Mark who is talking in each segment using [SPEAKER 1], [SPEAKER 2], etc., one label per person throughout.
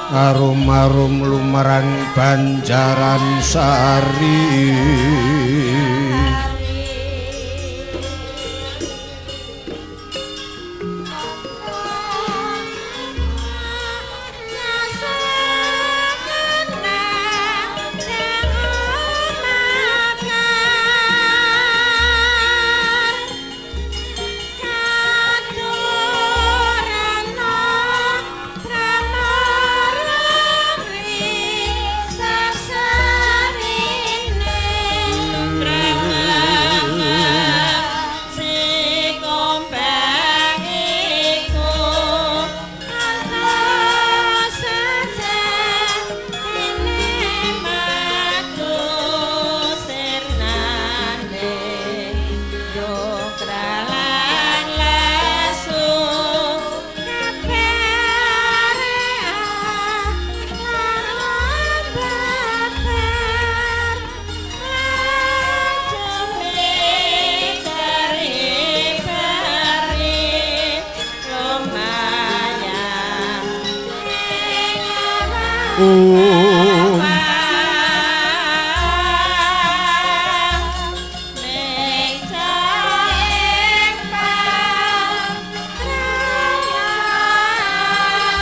[SPEAKER 1] Arum-arum lumarang Banjaran Sari.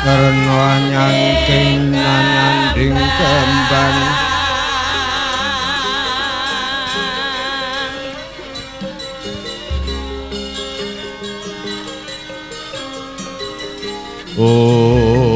[SPEAKER 1] Karena nyangking nanyanding kembang Om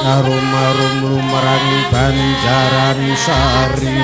[SPEAKER 1] Arum-arum lumarang Banjaran Sari.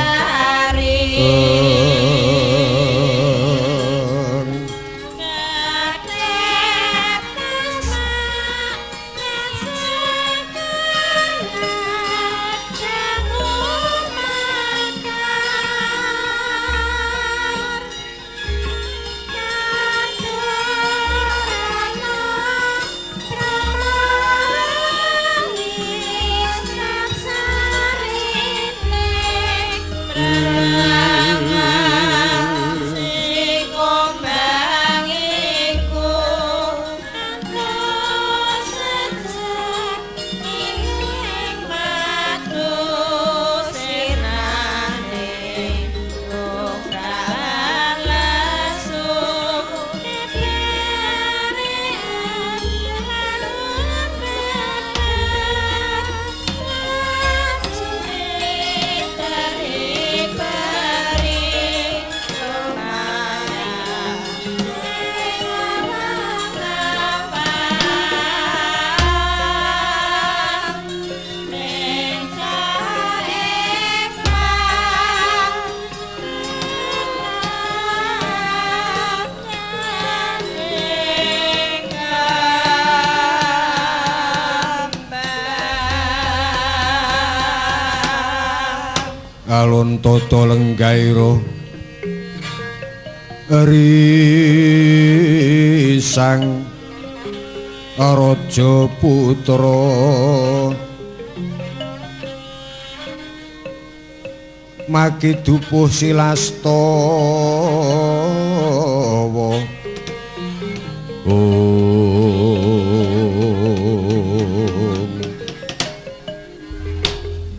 [SPEAKER 1] Alun toto lenggairo risang raja putra maki dupuh silastawa. Om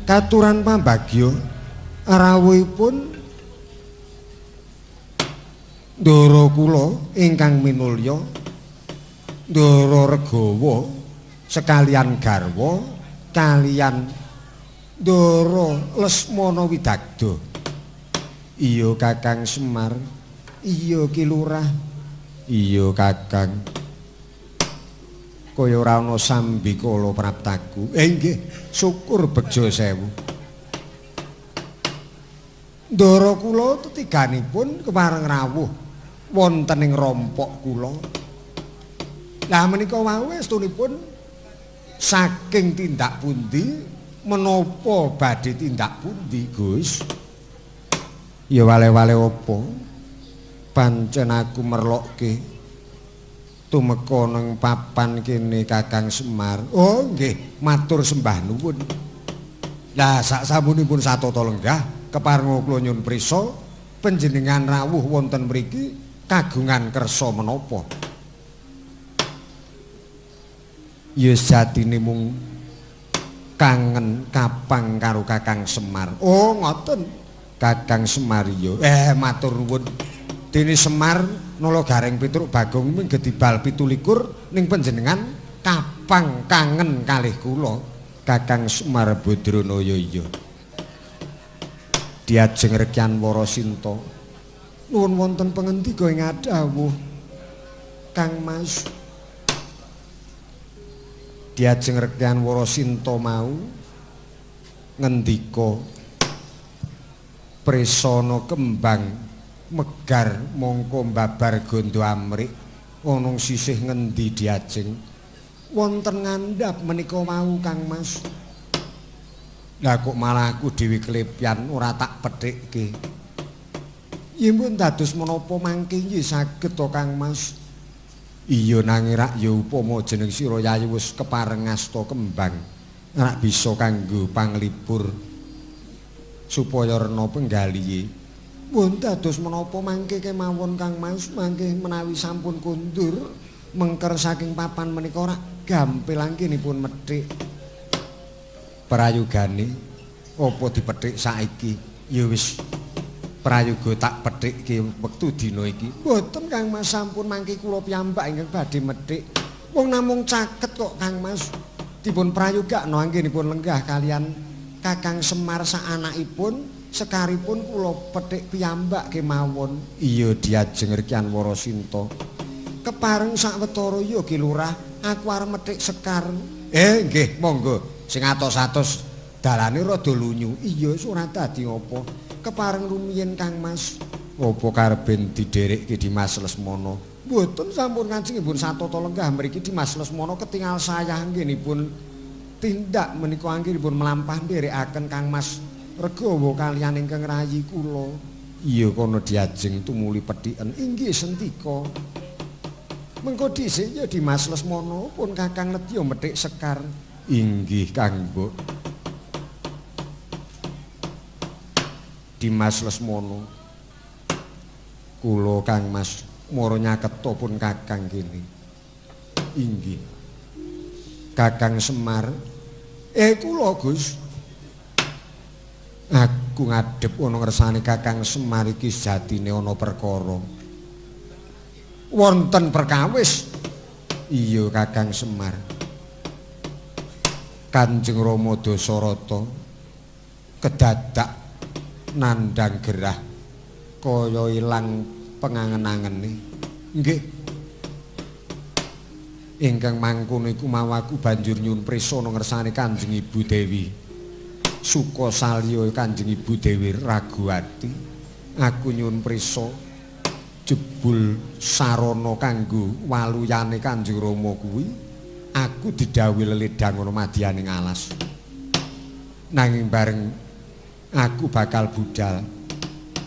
[SPEAKER 1] katuran pambagya rawuhipun ndara kula ingkang minulya ndara regawa sekalian garwa kalian ndara Lesmana Widagda. Iya Kakang Semar, iya Ki Lurah, iya Kakang. Kaya ora ana sambikala praptaku. Nggih, syukur bejo sewu. Ndara kula tetiganipun kepareng rawuh wonten ing rompok kula. Lah menika wau estunipun saking tindak pundi menapa badhe tindak pundi, Gus? Ya wale-wale apa? Pancen aku merlokke tumeka nang papan kene Kakang Semar. Oh nggih, matur sembah nuwun. Lah sak sampunipun satata lenggah keparenga kula nyuwun prisa panjenengan rawuh wonten mriki kagungan kersa menapa? Ya sejatine mung kangen kapang karo Kakang Semar. Oh ngoten Kakang Semar ya. Matur nuwun. Dene Semar nala Gareng Petruk Bagong mung gedibal 27 ning panjenengan kapang kangen kalih kula Kakang Semar Badranaya. Iya. Diajeng Rekyan Warasinta. Nuwun wonten pangendika ing adhawuh Kang Mas. Diajeng Rekyan Warasinta mau ngendika presana kembang megar mongko mbabar gondo amrik ana sisih ngendi diajeng? Wonten ngandhap menika wau Kang Mas. Lah kok malah aku dhewe klepyan ora tak pethikke. Yen pun dados menapa mangke nggih saged to Kang Mas? Iya nanging rak ya upama jeneng sira yayi wis kepareng ngasta kembang rak bisa kanggo panglipur supaya rena penggalihe. Pun dados menapa mangke kemawon Kang Mas, mangke menawi sampun kondur mengker saking papan menika rak gampil anggenipun methik. Prayogane apa dipethik saiki? Ya wis prayoga tak pethikke wektu dina iki. Mboten Kang Mas, sampun mangke kula piyambak ingkang badhe methik. Wong namung caket kok Kang Mas. Dipun prayogakno anggenipun lenggah kalian Kakang Semar sakanakipun, sekaripun kula petik piyambak kemawon. Iya diajeng Rekyan Warasinta. Kepareng sawetara ya Ki Lurah, aku arep methik sekar. Nggih, monggo. Sing atos-atos dalane rada lunyu. Iya ora dadi apa. Kepareng rumiyin Kang Mas. Apa karepen didherekke Dimas Lesmana? Mboten, sampun kanjengipun satata lenggah mriki Dimas Lesmana ketingal sayah anggenipun tindak menika anggenipun mlampah nderekaken Kang Mas Regawa kaliyan ingkang rayi kula. Iya kono diajeng tumuli pethiken. Inggih sentika. Mengko dhisik ya Dimas Lesmana pun Kakang nedya methik sekar. Inggih Kang Mbok. Dimas Lesmana kula Kang Mas mara nyaketa pun Kakang kene. Inggih. Kakang Semar. Kula Gus. Aku ngadhep ana ngersane Kakang Semar iki sejatine ana perkara. Wonten perkawis. Iya Kakang Semar. Kanjeng Rama Dasarata kedadak nandhang gerah kaya ilang pengangen-angene. Nggih. Ingkang mangkono iku mau aku banjur nyuwun prisa ngersane Kanjeng Ibu Dewi. Suka salya Kanjeng Ibu Dewi Raguwati. Aku nyuwun prisa jebul sarana kanggo waluyane Kanjeng Rama kuwi aku didhawuhi leledang ana madyaning alas. Nanging bareng aku bakal budal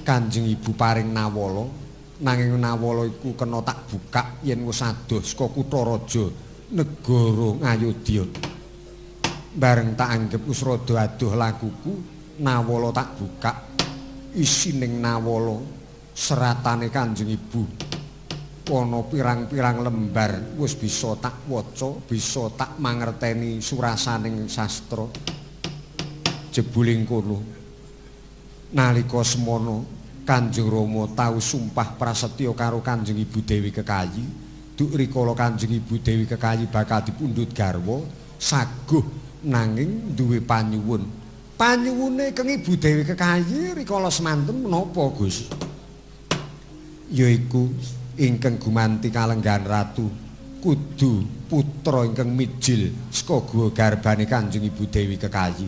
[SPEAKER 1] Kanjeng Ibu paring nawala, nanging nawala iku kena tak bukak yen wis adoh saka kutha raja negara Ngayodya. Bareng tak anggep wis rada adoh lakuku, nawala tak bukak, isining nawala seratane Kanjeng Ibu ana pirang-pirang lembar wis bisa tak waca, bisa tak mangerteni surasaning sastra. Jebuling kono nalika semono Kanjeng Rama tau sumpah prasetya karo Kanjeng Ibu Dewi Kekayi. Duk rikala Kanjeng Ibu Dewi Kekayi bakal dipundhut garwa saguh nanging duwe panyuwun. Panyuwune keng Ibu Dewi Kekayi rikala semanten menapa, Gus? Yaiku ingkang gumanti kalenggahan ratu kudu putra ingkang mijil saka guwa garbane Kanjeng Ibu Dewi Kekayi.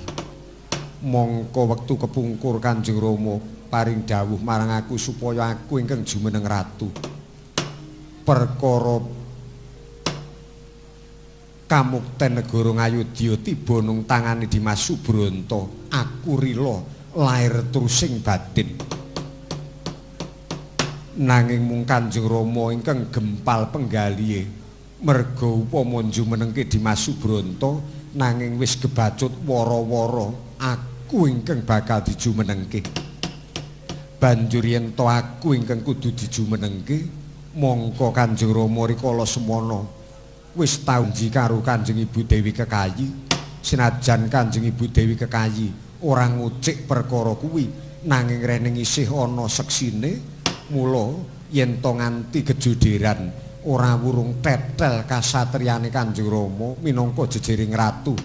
[SPEAKER 1] Mongko wektu kepungkur Kanjeng Rama paring dawuh marang aku supaya aku ingkang jumeneng ratu. Perkara kamukten negara Ngayodya tiba nang tangane Dimas Subronto, aku rila lair trusing batin. Nanging mung Kanjeng Rama ingkang gempal penggalihe, merga upama jumenengke Dimas Subronto nanging wis kebacut wara-wara, aku ingkang bakal dijumenengke. Banjur yen to aku ingkang kudu dijumenengke, mongko Kanjeng Rama rikala semono wis tau nji karo Kanjeng Ibu Dewi Kekayi. Senajan Kanjeng Ibu Dewi Kekayi ora ngucik perkara kuwi, nanging rening isih ana seksine. Mula yen to nganti kejoderan ora wurung tetel kasatriyane Kanjeng Rama minangka jejering ratu,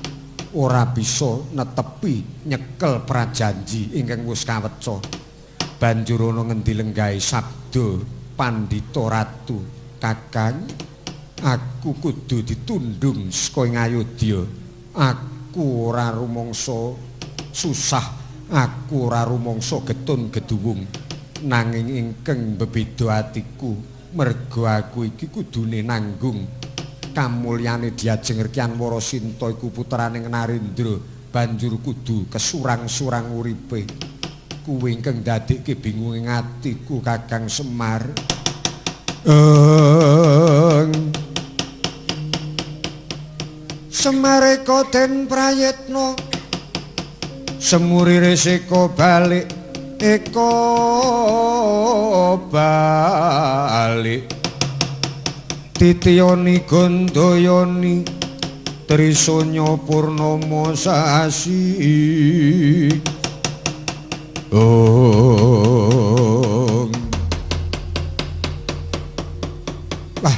[SPEAKER 1] ora bisa netepi nyekel prajanji ingkang wis kaweca. Banjur ana ngendi lenggahe sabda pandhita ratu, "Kakang, aku kudu ditundung saka ing Ayodya. Aku ora rumangsa susah, aku ora rumangsa getun geduwung. Nanging ingkang bebeda atiku, merga aku iki kudune nanggung kamulyane Diajeng Rekyan Warasinta iku putrane Narendra, banjur kudu kesurang-surang uripe. Kuwi ingkang dadekke bingung ing atiku Kakang Semar." Semareka den prayitna, semuri resika balik eka balik, titiyoni gandayani trisanya purnama sasi. Wah,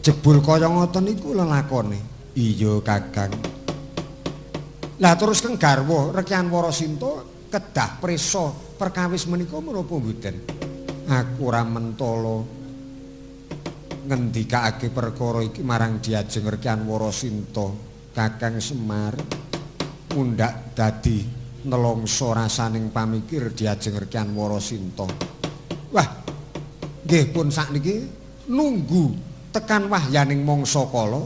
[SPEAKER 1] jebul kaya ngoten niku lelakone. Iya Kakang. Lah terus keng garwa Rekyan Warasinta kedah prisa perkawis menika menapa mboten? Aku ora mentala ngendikake perkara iki marang Diajeng Rekyan Warasinta. Kakang Semar mundhak dadi nelongso rasaning pamikir Diajeng Rekyan Warasinta. Wah, nggih pun sakniki nunggu tekan wahyaning mangsa kala.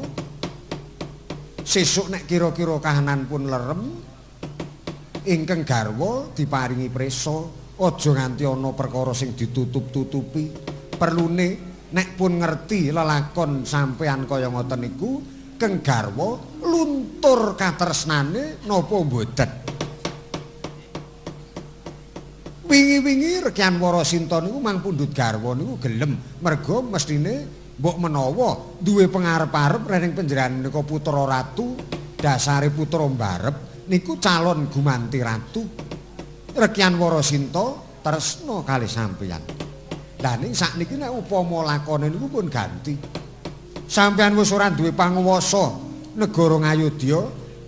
[SPEAKER 1] Sesuk nek kira-kira kahanan pun lerem, ingkang garwa diparingi prisa, aja nganti ana perkara sing ditutup-tutupi. Perlune nek pun ngerti lelakon sampean kaya ngoten niku, keng garwa luntur katresnane napa mboten? Wingi-wingi Rekyan Warasinta niku mang pundhut garwa niku gelem, merga mestine mbok menawa duwe pengarep-arep rening panjenengan menika putra ratu, dasare putra mbarep niku calon gumanti ratu. Rekyan Warasinta tresna kalih sampeyan. Lah ning sakniki nek upama lakone niku pun ganti. Sampeyan wis ora duwe panguwasa negara Ngayodya,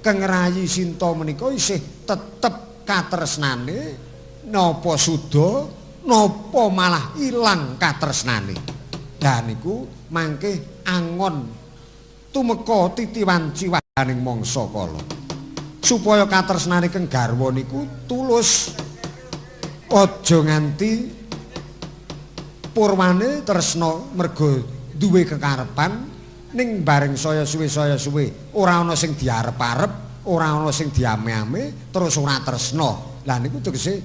[SPEAKER 1] keng Rayi Sinta menika isih tetep katresnane napa suda napa malah ilang katresnane. Lah niku mangke angon tumeka titiwanci wahaning mangsa kala. Supaya katresnane keng garwa niku tulus, aja nganti purwane tresna merga duwe kekarepan, ning bareng saya suwe ora ana sing diarep-arep, ora ana sing diame-ame, terus ora tresna. Lah niku tegese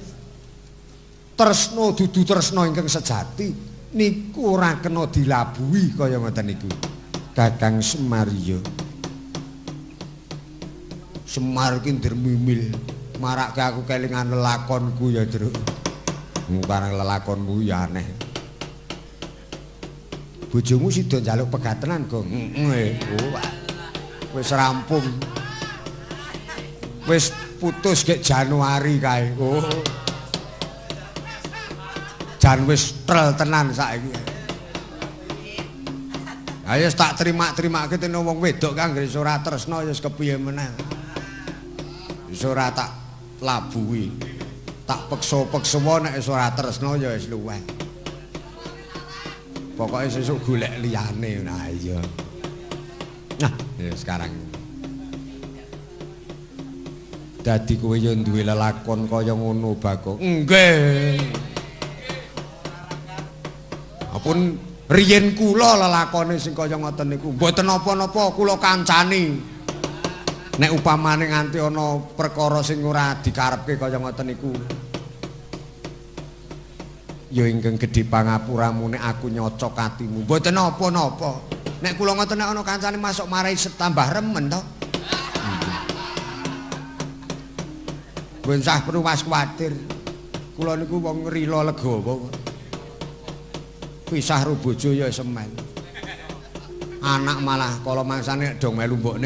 [SPEAKER 1] tresna dudu tresna ingkang sejati niku ora kena dilabuhi kaya ngoten niku. Kakang Semar ya. Semar ki ndermimil, marake aku kelingan lelakonku ya, Truk. Barang lelakonmu ya aneh. Bojomu sida njaluk pegatenan, Gong. Heeh. Wis rampung. Wis putus gek Januari kae. Oh. Jan wis trel tenan saiki. Ayo tak terima-terimake tene wong wedok kang anggere ora tresna ya wis kepiye meneh. Wis ora tak labuhi. Tak peksa-peksa nek wis ora tresna ya wis luweh. Pokoke sesuk golek liyane. Nah iya. Nah, ya sekarang. Dadi kowe yo duwe lelakon kaya ngono, Bagong. Nggih. Apun riyen kula lelakone sing kaya ngoten niku. Mboten napa-napa kula kancani. Nek upamane nganti ana perkara sing ora dikarepke kaya ngoten niku. Ya ingkang gedhe pangapuramu nek aku nyocok atimu. Mboten napa-napa. Nek kula ngoten nek ana kancane masuk marai tambah remen to. Mboten sah perlu was kuwatir. Kula niku wong rila legawa. Pisah ro bojo ya semen. Anak malah kala mangsane dong melu mbokne,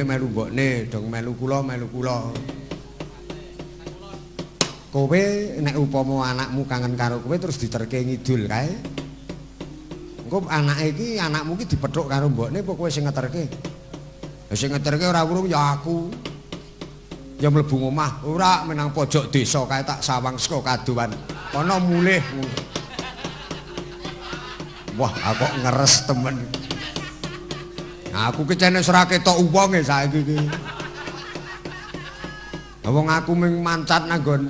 [SPEAKER 1] dong melu kula, melu kula. Kowe nek upama anakmu kangen karo kowe terus diterke ngidul kae. Engko anake iki anakmu iki dipethuk karo mbokne apa kowe sing ngeterke? Lah sing ngeterke ora urung ya aku. Ya mlebu omah, ora menang pojok desa kae tak sawang saka kadowan. Kono mulih. Wah, aku kok ngeres temen. Aku ki cene ora ketok wong e saiki iki. Wong aku ming mancat nang nggon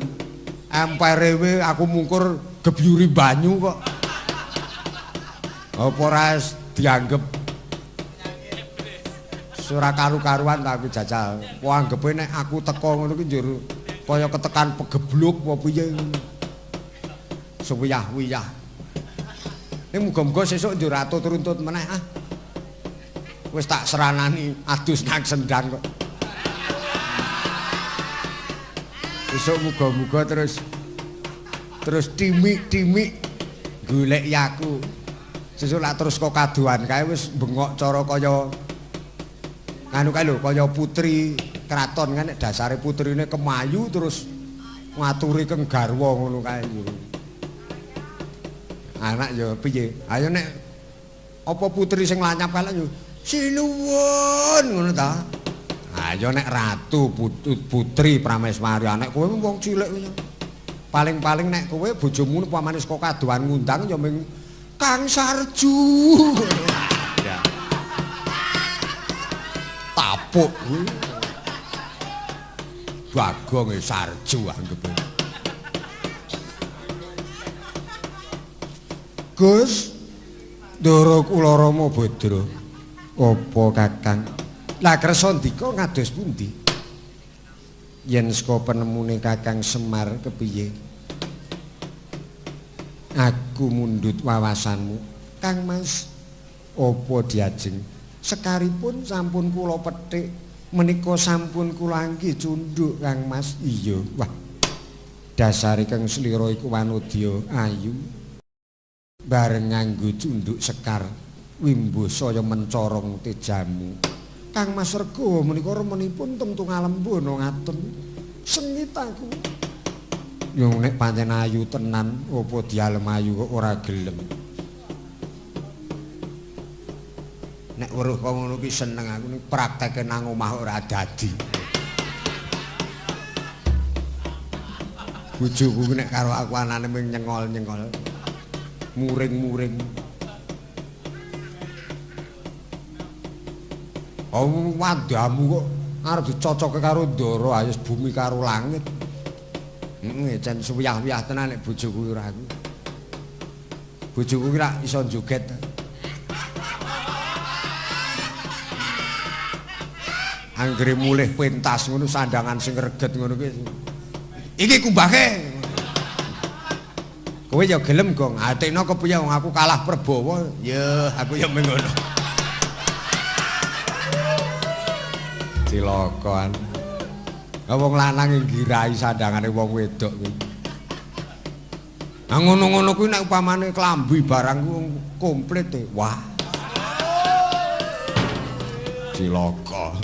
[SPEAKER 1] empere we aku mungkur gebyuri banyu kok. Apa ora dianggep ora karu-karuan ta aku jajal. Wong anggepe nek aku teko ngono ki njur kaya ketekan pegebluk apa piye ngono. Suwiyah-wiyah. Ning muga-muga sesuk njur atut-runtut meneh ah. Wis tak seranani adus nang sendang kok. Sesuk muga-muga terus timik-timik golek aku. Sesuk lak terus kok kadohan kae wis bengok cara kaya anu kae lho, kaya putri kraton kan nek dasare putrine kemayu terus ngaturi keng garwa ngono kae. Anak ya piye? Ayo nek apa putri sing lanyap kae yo sinuwun ngono ta. Ayo nek ratu putri Prameswari, nek kowe wong cilik paling-paling nek kowe bojomu upamane saka kadohan ngundang ya ming Kang Sarju. Ya. Tapuk kuwi. Bagong e Sarju anggepe. Gus Ndara kula Rama Badra. Apa Kakang? Lah kersa ndika ngados pundi? Yen saka penemune Kakang Semar kepiye? Aku mundhut wawasanmu, Kang Mas. Apa diajeng? Sekaripun sampun kula petik, menika sampun kula anggi cundhuk Kang Mas. Iya, wah. Dasare kang slira iku wanodya ayu. Bareng nganggo cundhuk sekar, wimbo saya mencorong tejamu. Kang Mas Rego menika remenipun tentu ngalembana ngaten. Sengit aku. Yo nek pancen ayu tenan, apa dialem ayu kok ora gelem. Nek weruh kok ngono ki seneng aku ning prakteke nang omah ora dadi. Bojoku nek karo aku anane mung nyengol-nyengol. Muring-muring. Oh wandamu kok arep dicocokke karo Ndara, ayo bumi karo langit. Heeh, jan suwiyah-wiyah tenan nek bojoku ora aku. Bojoku ki rak iso joget. Anggere mulih pentas ngono sandangan sing reget ngono kuwi. Iki kumbahke. Kowe ya gelem, Gong. Atekno kepiye wong aku kalah Prabowo. Ya, aku ya mung ngono. Cilakaan. Wong lanang nggirai sandangane wong wedok kuwi. Nah ngono-ngono kuwi nek upamane klambi barang kuwi komplit e. Wah. Cilaka.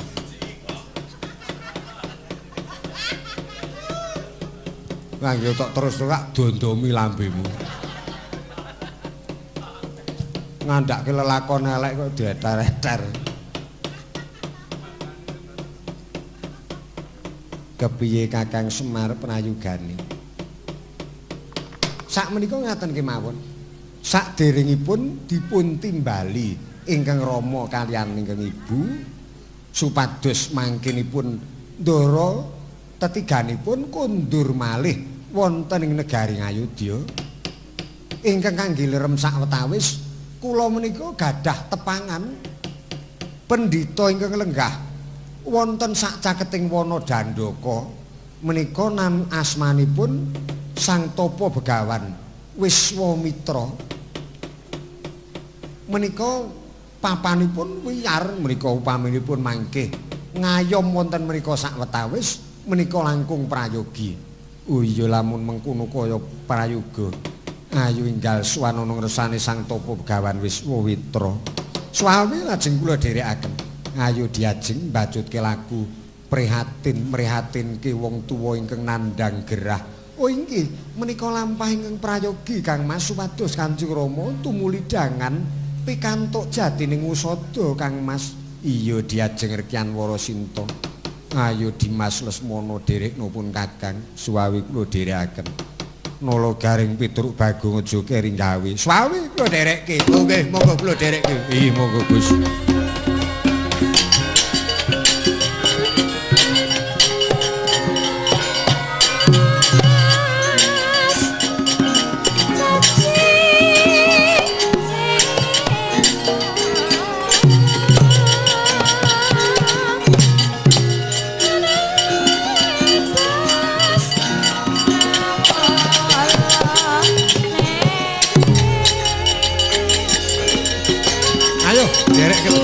[SPEAKER 1] Nganggo tok terus ora dondomi lambemu. Ngandhake lelakon elek kok dieter-eter. Kepiye Kakang Semar prayugane? Sak menika ngaten kemawon. Saderengipun dipun timbali ingkang rama kaliyan ingkang ibu supados mangkinipun ndara Tetiganipun kondur malih wonten ing negari Ngayodya. Ingkang kangge lerem sawetawis kula menika gadah tepangan pendhita ingkang lenggah wonten sak caketing wana Dandaka menika nam asmanipun Sang Tapa Begawan Wiswamitra. Menika papanipun wiyar menika upaminipun mangke ngayom wonten mriku sawetawis menika langkung prayogi. Oh iya lamun mengkono kaya prayoga. Ayo enggal suwan ana ngersane Sang Tapa Begawan Wiswamitra. Suwawi lajeng kula dherekaken. Ayo diajeng mbacutke lagu prihatin mrihatinke wong tuwa ingkang nandhang gerah. Oh inggih menika lampah ingkang prayogi Kang Mas supados Kanjeng Rama tumuli dangan pikantuk jatining usada Kang Mas. Iya diajeng Rekyan Warasinta. Ayo Dimas Lesmana dherekno pun Kakang suwawi kula dherekaken. Nala Garing Petruk Bagong aja keri gawe. Suwawi kula dherekke. Oh nggih monggo kula dherekke. Iya monggo Gus.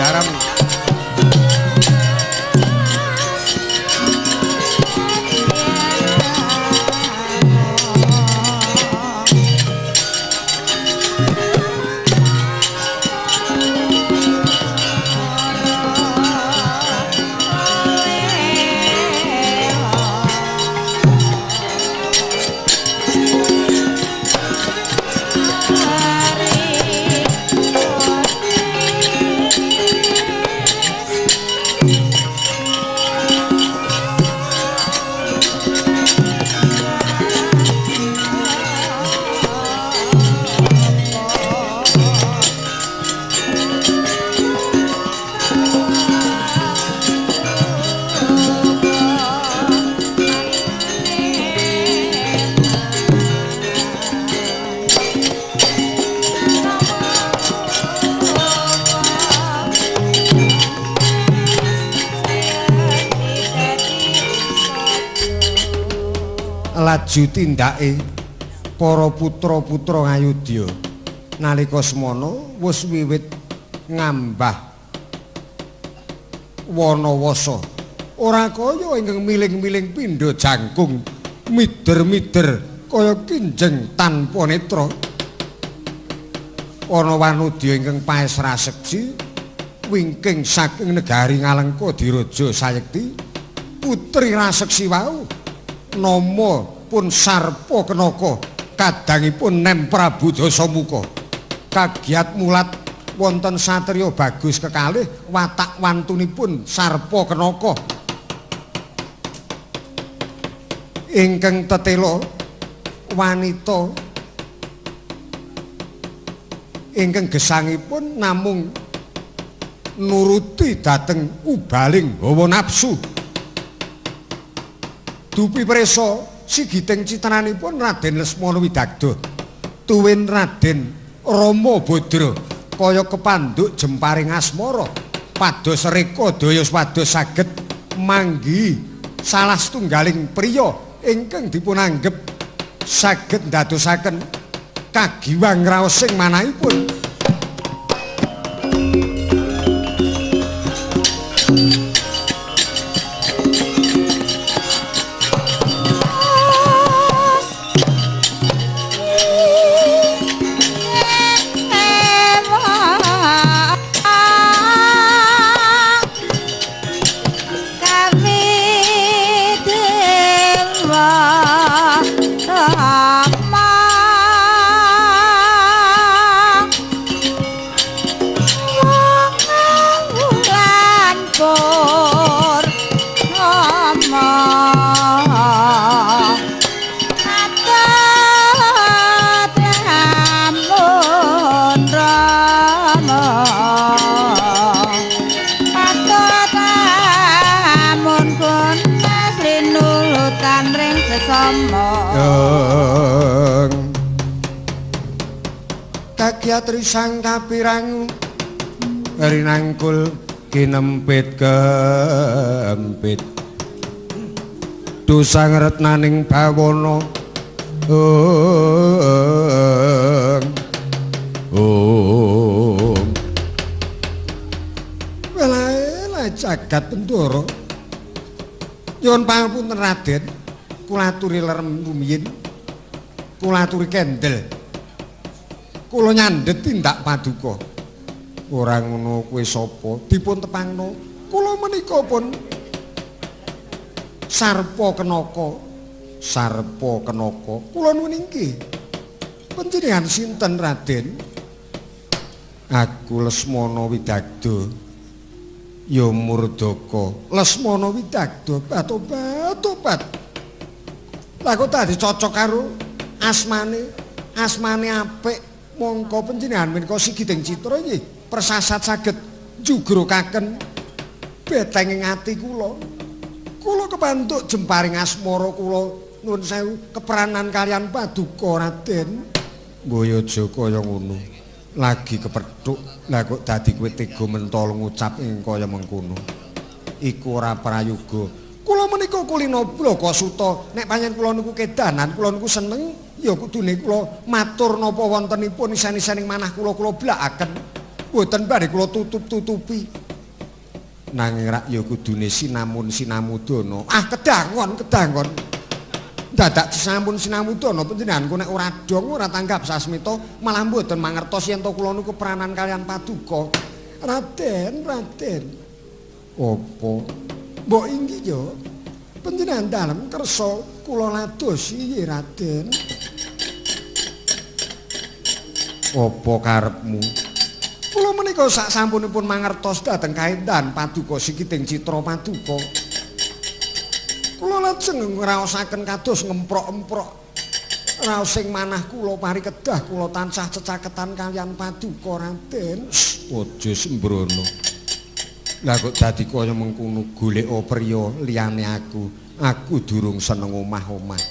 [SPEAKER 1] Garam. Laju tindake para putra-putra Ngayodya nalika semana wis wiwit ngambah wanawasa ora kaya ingkang miling-miling pindha jangkung mider-mider kaya kinjeng tanpa netra. Ana wanodya ingkang paes rasekji wingking saking negari Ngalengka Diraja Sayekti putri raseksi wau nama pun Sarpa Kenaka kadangipun Nem Prabu Dasamuka. Kagiat mulat wonten satriya bagus kekalih watak wantunipun Sarpa Kenaka ingkang tetela wanita ingkang gesangipun namung nuruti dhateng ubaling hawa nafsu. Dupi presa sigiting citranipun Raden Lesmana Widagda tuwin Raden Rama Badra kaya kepanduk jemparing asmara pados reka daya swados saged manggihi salah setunggaling priya ingkang dipunanggep saged ndadosaken kagiwang raosing manahipun.
[SPEAKER 2] Rama.
[SPEAKER 1] Kagyatri sang kapirang rinangkul kinempit kempit dosang retnaning bawana ong welae jagat Bendara. Nyuwun pangapunten Raden, kula aturi lerem rumiyin, kula aturi kendel, kula nyandhet tindak paduka. Ora ngono kowe sapa? Dipun tepangno kula menika pun Sarpa Kenaka. Sarpa Kenaka. Kula nuwun inggih. Panjenengan sinten Raden? Aku Lesmana Widagda. Ya Murdaka. Lesmana Widagda. Tobat tobat. Lah kok tadi cocok karo asmane? Asmane apik. Mongko panjenengan menika sigiting citra nggih persasat saged njugrokaken betenging ati kula. Kula kepantuk jemparing asmara kula nuwun sewu kepranan kalian paduka Raden. Mbaya aja kaya ngono. Lagi kepethuk, lah kok dadi kowe tega mentol ngucap ing kaya mengkono. Iku ora prayoga. Kula menika kulina blaka suta, nek pancen kula niku kedanan, kula niku seneng, ya kudune kula matur napa wontenipun isen-isening manah kula kula blakaken. Mboten badhe kula tutup-tutupi. Nanging rak ya kudune sinamun sinamudana. Ah kedangon, kedangon. Dadak sampun sinamudana panjenenganku nek ora dong ora tanggap sasmita malah mboten mangertos yen to kula niku peranan kalian paduka. Raden, Raden. Apa? Mbok inggih ya. Panjenengan dalem kersa kula ladosi nggih Raden. Apa karepmu? Kula menika sak sampunipun mangertos dhateng kaendahan paduka sigiting citra paduka. Kula lajeng ngraosaken kados ngemprok-emprok raos sing manah kula pari kedah kula tansah cecaketan kalian paduka Raden. Aja sembrono. Lah kok dadi kaya mengkono goleka priya liyane aku. Aku durung seneng omah-omah.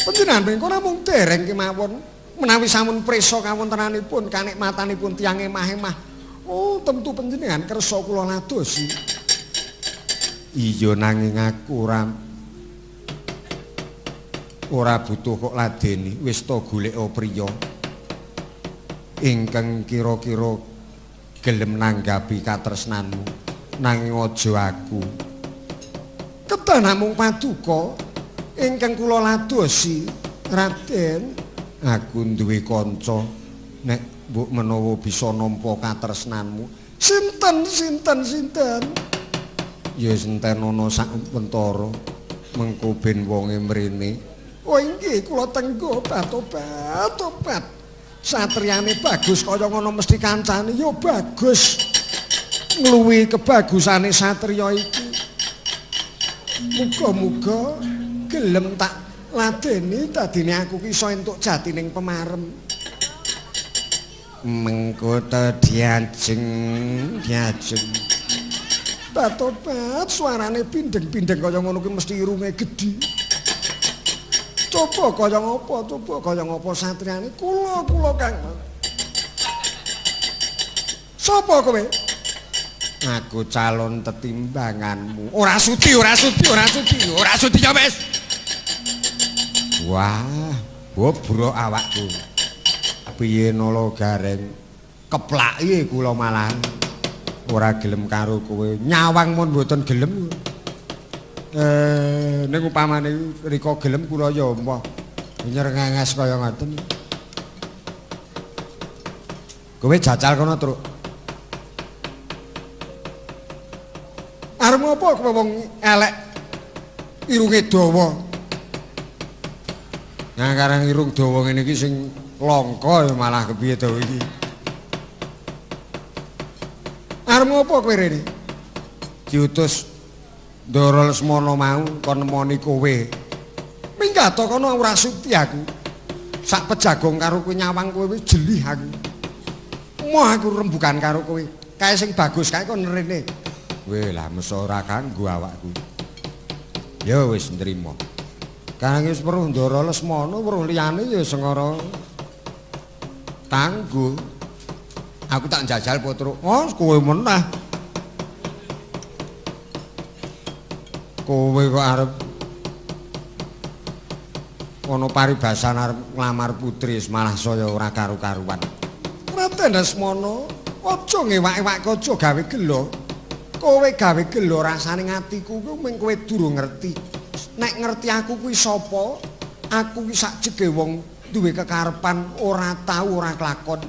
[SPEAKER 1] Panjenengan menika namung dereng kemawon. Menawi sampun prisa kawontenanipun kanikmatanipun tiyang emah-emah. Oh, tentu panjenengan kersa kula ladosi. Iya nanging aku ora butuh kok ladeni, wis to goleka priya ingkang kira-kira gelem nanggapi katresnanmu, nanging aja aku. Kedah namung paduka ingkang kula ladosi, Raden. Aku duwe kanca nek mbok menawa bisa nampa katresnanmu. Sinten sinten sinten? Ya sentenono sak pentara mengko ben wonge mrene. Oh inggih kula tenggo tobat tobat. Satriyane bagus kaya ngono mesti kancane ya bagus. Ngluwihi kebagusane satriya iki. Muga-muga gelem tak ladeni dadine aku ki iso entuk jatining pemarem. Mengko ta diajeng diajeng. Tobat suarane pindeng-pindeng kaya ngono ki mesti irunge gedhi. Coba kaya ngapa, coba kaya ngapa satriyane kula kula Kang. Sapa kowe? Aku calon tetimbanganmu. Ora sudi, ora sudi, ora sudi, ora sudi ya wis. Wah, bobrok awakku. Piye nala gareng? Keplaki kula malah. Ora gelem karo kowe. Nyawang mun mboten gelem. Ning upamane rika gelem kula ya moh nyrengenges kaya ngoten. Kowe jacal kono, Truk. Arep ngopo kowe wong elek irunge dawa? Nah, karang irung dawa ngene iki sing langka ya malah kepiye to iki. Arep ngopo kowe rene? Diutus Ndara Lesmana mau kon nemoni kowe. Minggat to kono ora sudi aku. Sak pejagong karo kowe nyawang kowe wis jelih aku. Moh aku rembukan karo kowe. Kae sing bagus kae kon rene. Weh lah meso ora kanggo awakku. Ya wis nrimo. Kang wis weruh Ndara Lesmana, weruh liyane ya sengara tangguh. Aku tak njajal Petruk. Oh, kowe meneh. Kowe kok arep ana paribasan arep nglamar putri malah saya ora karu-karuan. Raden Lesmana, aja ngewak-ewake, aja gawe gelo. Kowe gawe gelo rasane atiku kuwi mung kowe durung ngerti. Nek ngerti aku kuwi sapa, aku kuwi sakjege wong duwe kekarepan ora tau ora kelakon.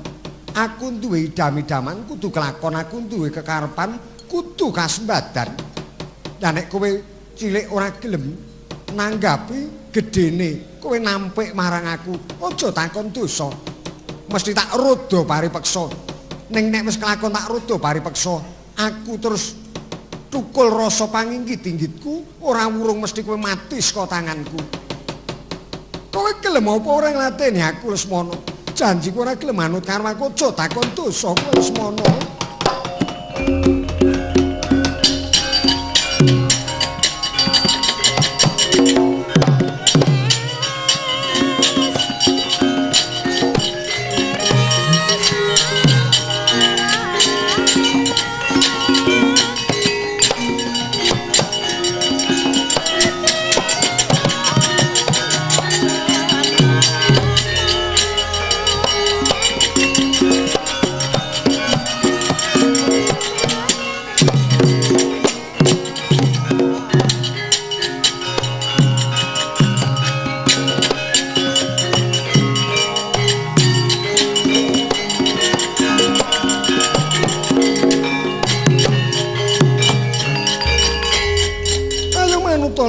[SPEAKER 1] Aku duwe idam-idaman kudu kelakon, aku duwe kekarepan kudu kasembadan. Lah nek kowe cilik ora gelem nanggapi gedene, kowe nampik marang aku, aja takon dosa. Mesti tak roda paripeksa. Ning nek wis kelakon tak roda paripeksa, aku terus tukul rasa panginggit-inggitku, ora wurung mesti kowe mati saka tanganku. Kowe gelem apa ora nglateni aku Lesmana? Janjiku ora gelem manut karo aku, aja takon dosa kowe Lesmana.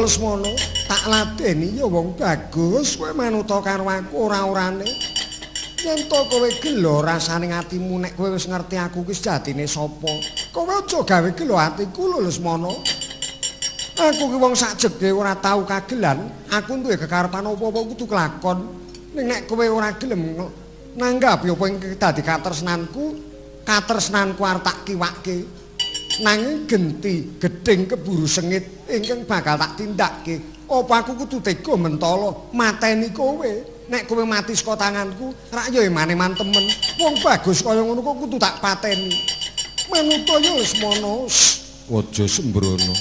[SPEAKER 1] Lesmana, tak ladeni ya wong bagus, kowe manuta karo aku ora-orane. Yen to kowe gelo rasane atimu nek kowe wis ngerti aku ki sejatine sapa. Kowe aja gawe gelo atiku lho Lesmana. Aku ki wong sakjege ora tau kagelan, aku duwe kekarepan apa-apa kudu kelakon. Ning nek kowe ora gelem nanggapi apa ing dadi katresnanku, katresnanku arep tak kiwake. Nanging genti gedhing keburu sengit ingkang bakal tak tindakke. Apa aku kudu tega mentala mateni kowe? Nek kowe mati saka tanganku, rak ya eman-eman temen. Wong bagus kaya ngono kok kudu tak pateni. Manuta ya Lesmana. Aja sembrono.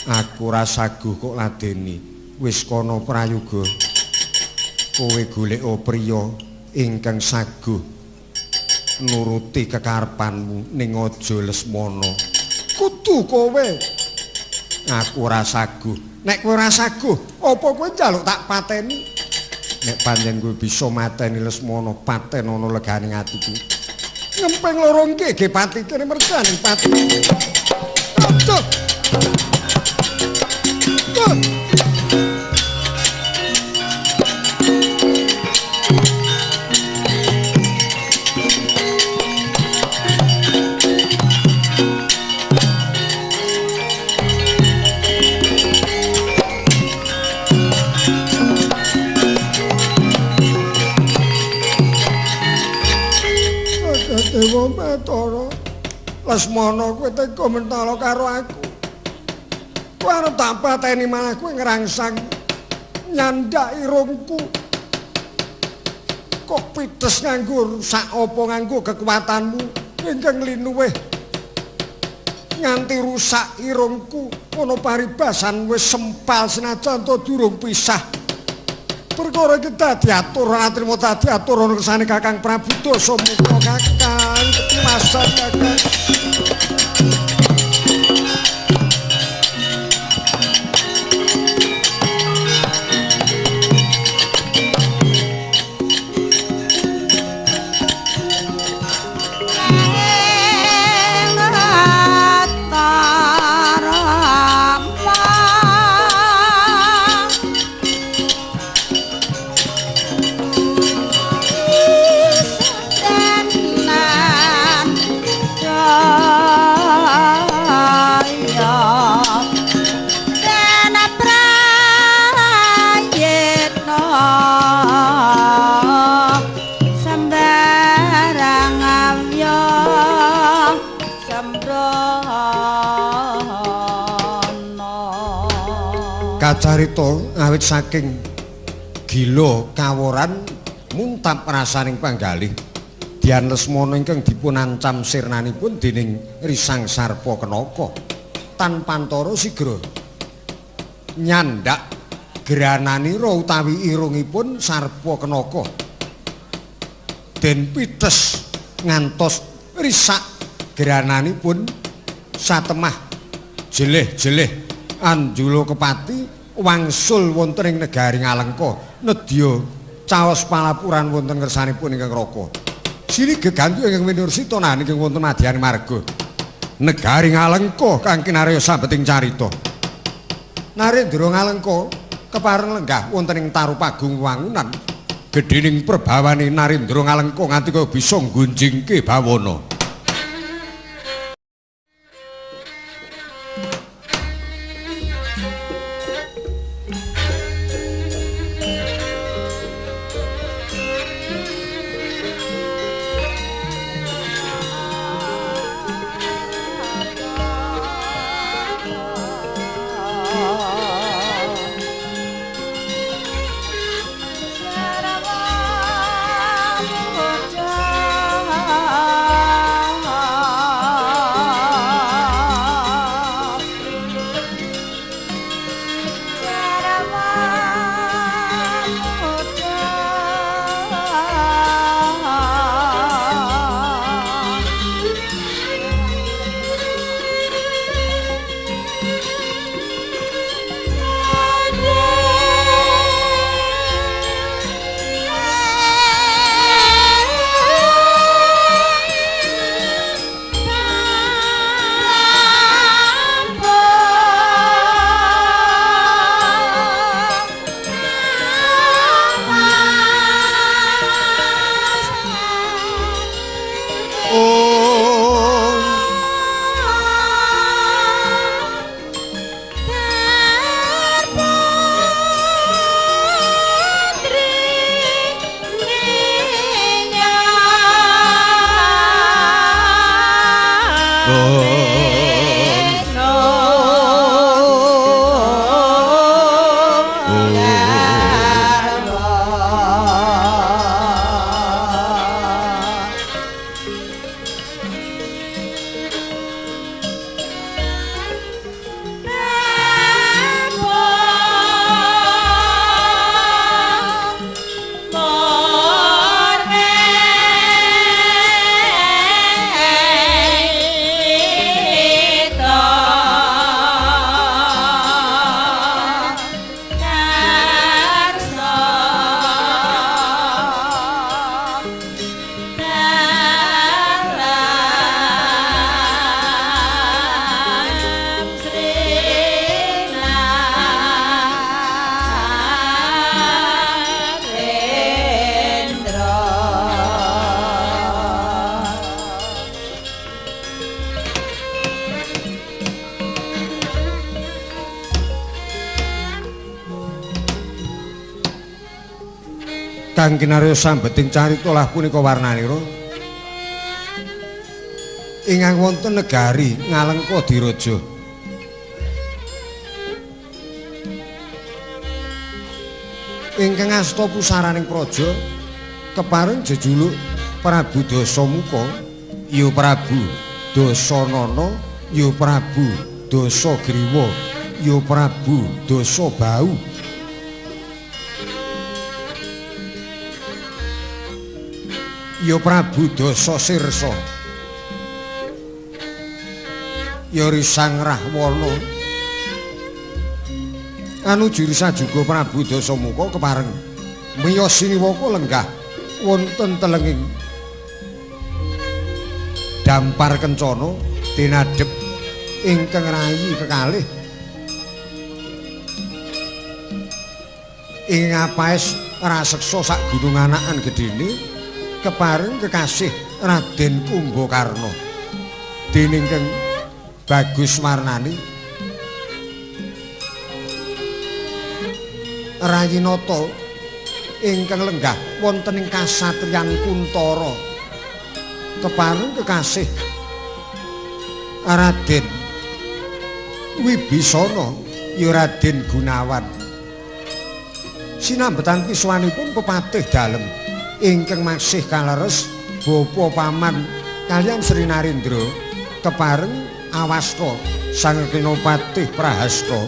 [SPEAKER 1] Aku ora saguh kok ladeni. Wis kono prayoga. Kowe golek priya ingkang saguh nuruti kekarepanmu ning aja Lesmana. Kudu kowe. Aku ora saguh. Nek kowe ora saguh, apa kowe njaluk tak pateni? Nek pancen kowe bisa mateni Lesmana, paten ana legane atiku. Ngempeng loro nggih ge pati kene mergane pati. Aduh. Aduh. Dewa Bathara, Lesmana kowe tega mentala karo aku. Kowe arep tak pateni malah kowe ngrangsang nyandak irungku. Kok pites nganggo sak apa nganggo kekuatanmu ingkang linuwih nganti rusak irungku. Ana paribasan wis sempal senajan to durung pisah. Perkara iki dadi atur, ora trimo dadi atur ana kersane Kakang Prabu Dasamuka. Kakang ketiwasan Kakang.
[SPEAKER 2] Yeah.
[SPEAKER 1] Kacarita awit saking gila kaworan muntap rasaning panggalih Dian Lesmana ingkang dipun ancam sirnanipun dening Risang Sarpakenaka tan pantara sigra nyandak grananira utawi irungipun Sarpakenaka den pites ngantos risak grananipun satemah jeleh-jeleh anjula kepati wangsul wonten ing negari Ngalengka nedya caos palapuran wonten ngersanipun ingkang raka. Sili gegantu ingkang winursita nahan ingkang wonten madyaning marga negari Ngalengka kang kinarya sambeting carita. Narendra Ngalengka kepareng lenggah wonten ing Tarupagung wangunan gedhening perbawane Narendra Ngalengka nganti kaya bisa nggunjingke bawana. Kang kinarya sambeting carita lah punika warnanira ingkang wonten negari Ngalengka Diraja. Ingkang asta pusaraning praja kepareng jejuluk Prabu Dasamuka, ya Prabu Dasanana, ya Prabu Dasagriwa, ya Prabu Dasabau. Ya Prabu Dasasirsa, ya Risang Rahwana. Anu jurisa juga Prabu Dasamuka kepareng miyos siniwaka lenggah wonten telenging dampar kencana tinadhep ingkang rayi kekalih ing ngapaes raseksa sak gunung anakan gedhene kepareng kekasih Raden Kumbakarna dening kang bagus warnani Rayinata ingkang lenggah wonten ing kasatriyan Kuntara kepareng kekasih Raden Wibisana. Ya Raden Gunawan. Sinambetan pisuwanipun pepatih dalem ingkang masih kaleres bapa paman kaliyan Sri Narendra kepareng awasta Sang Kinopatih Prahasta.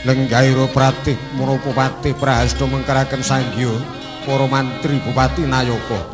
[SPEAKER 1] Lenggaira pratih menapa Patih Prahasta mengkeraken sanggya para mantri bupati nayaka.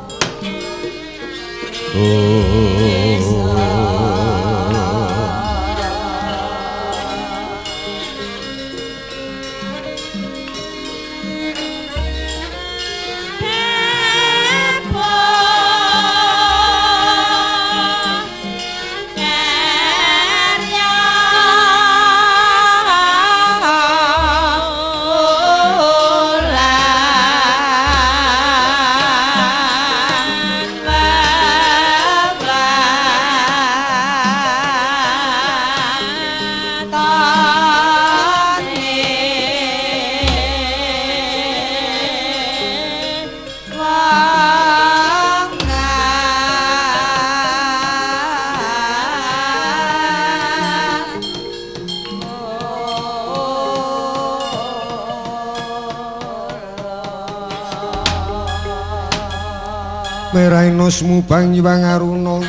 [SPEAKER 1] Merainus mubang nyuwang aruna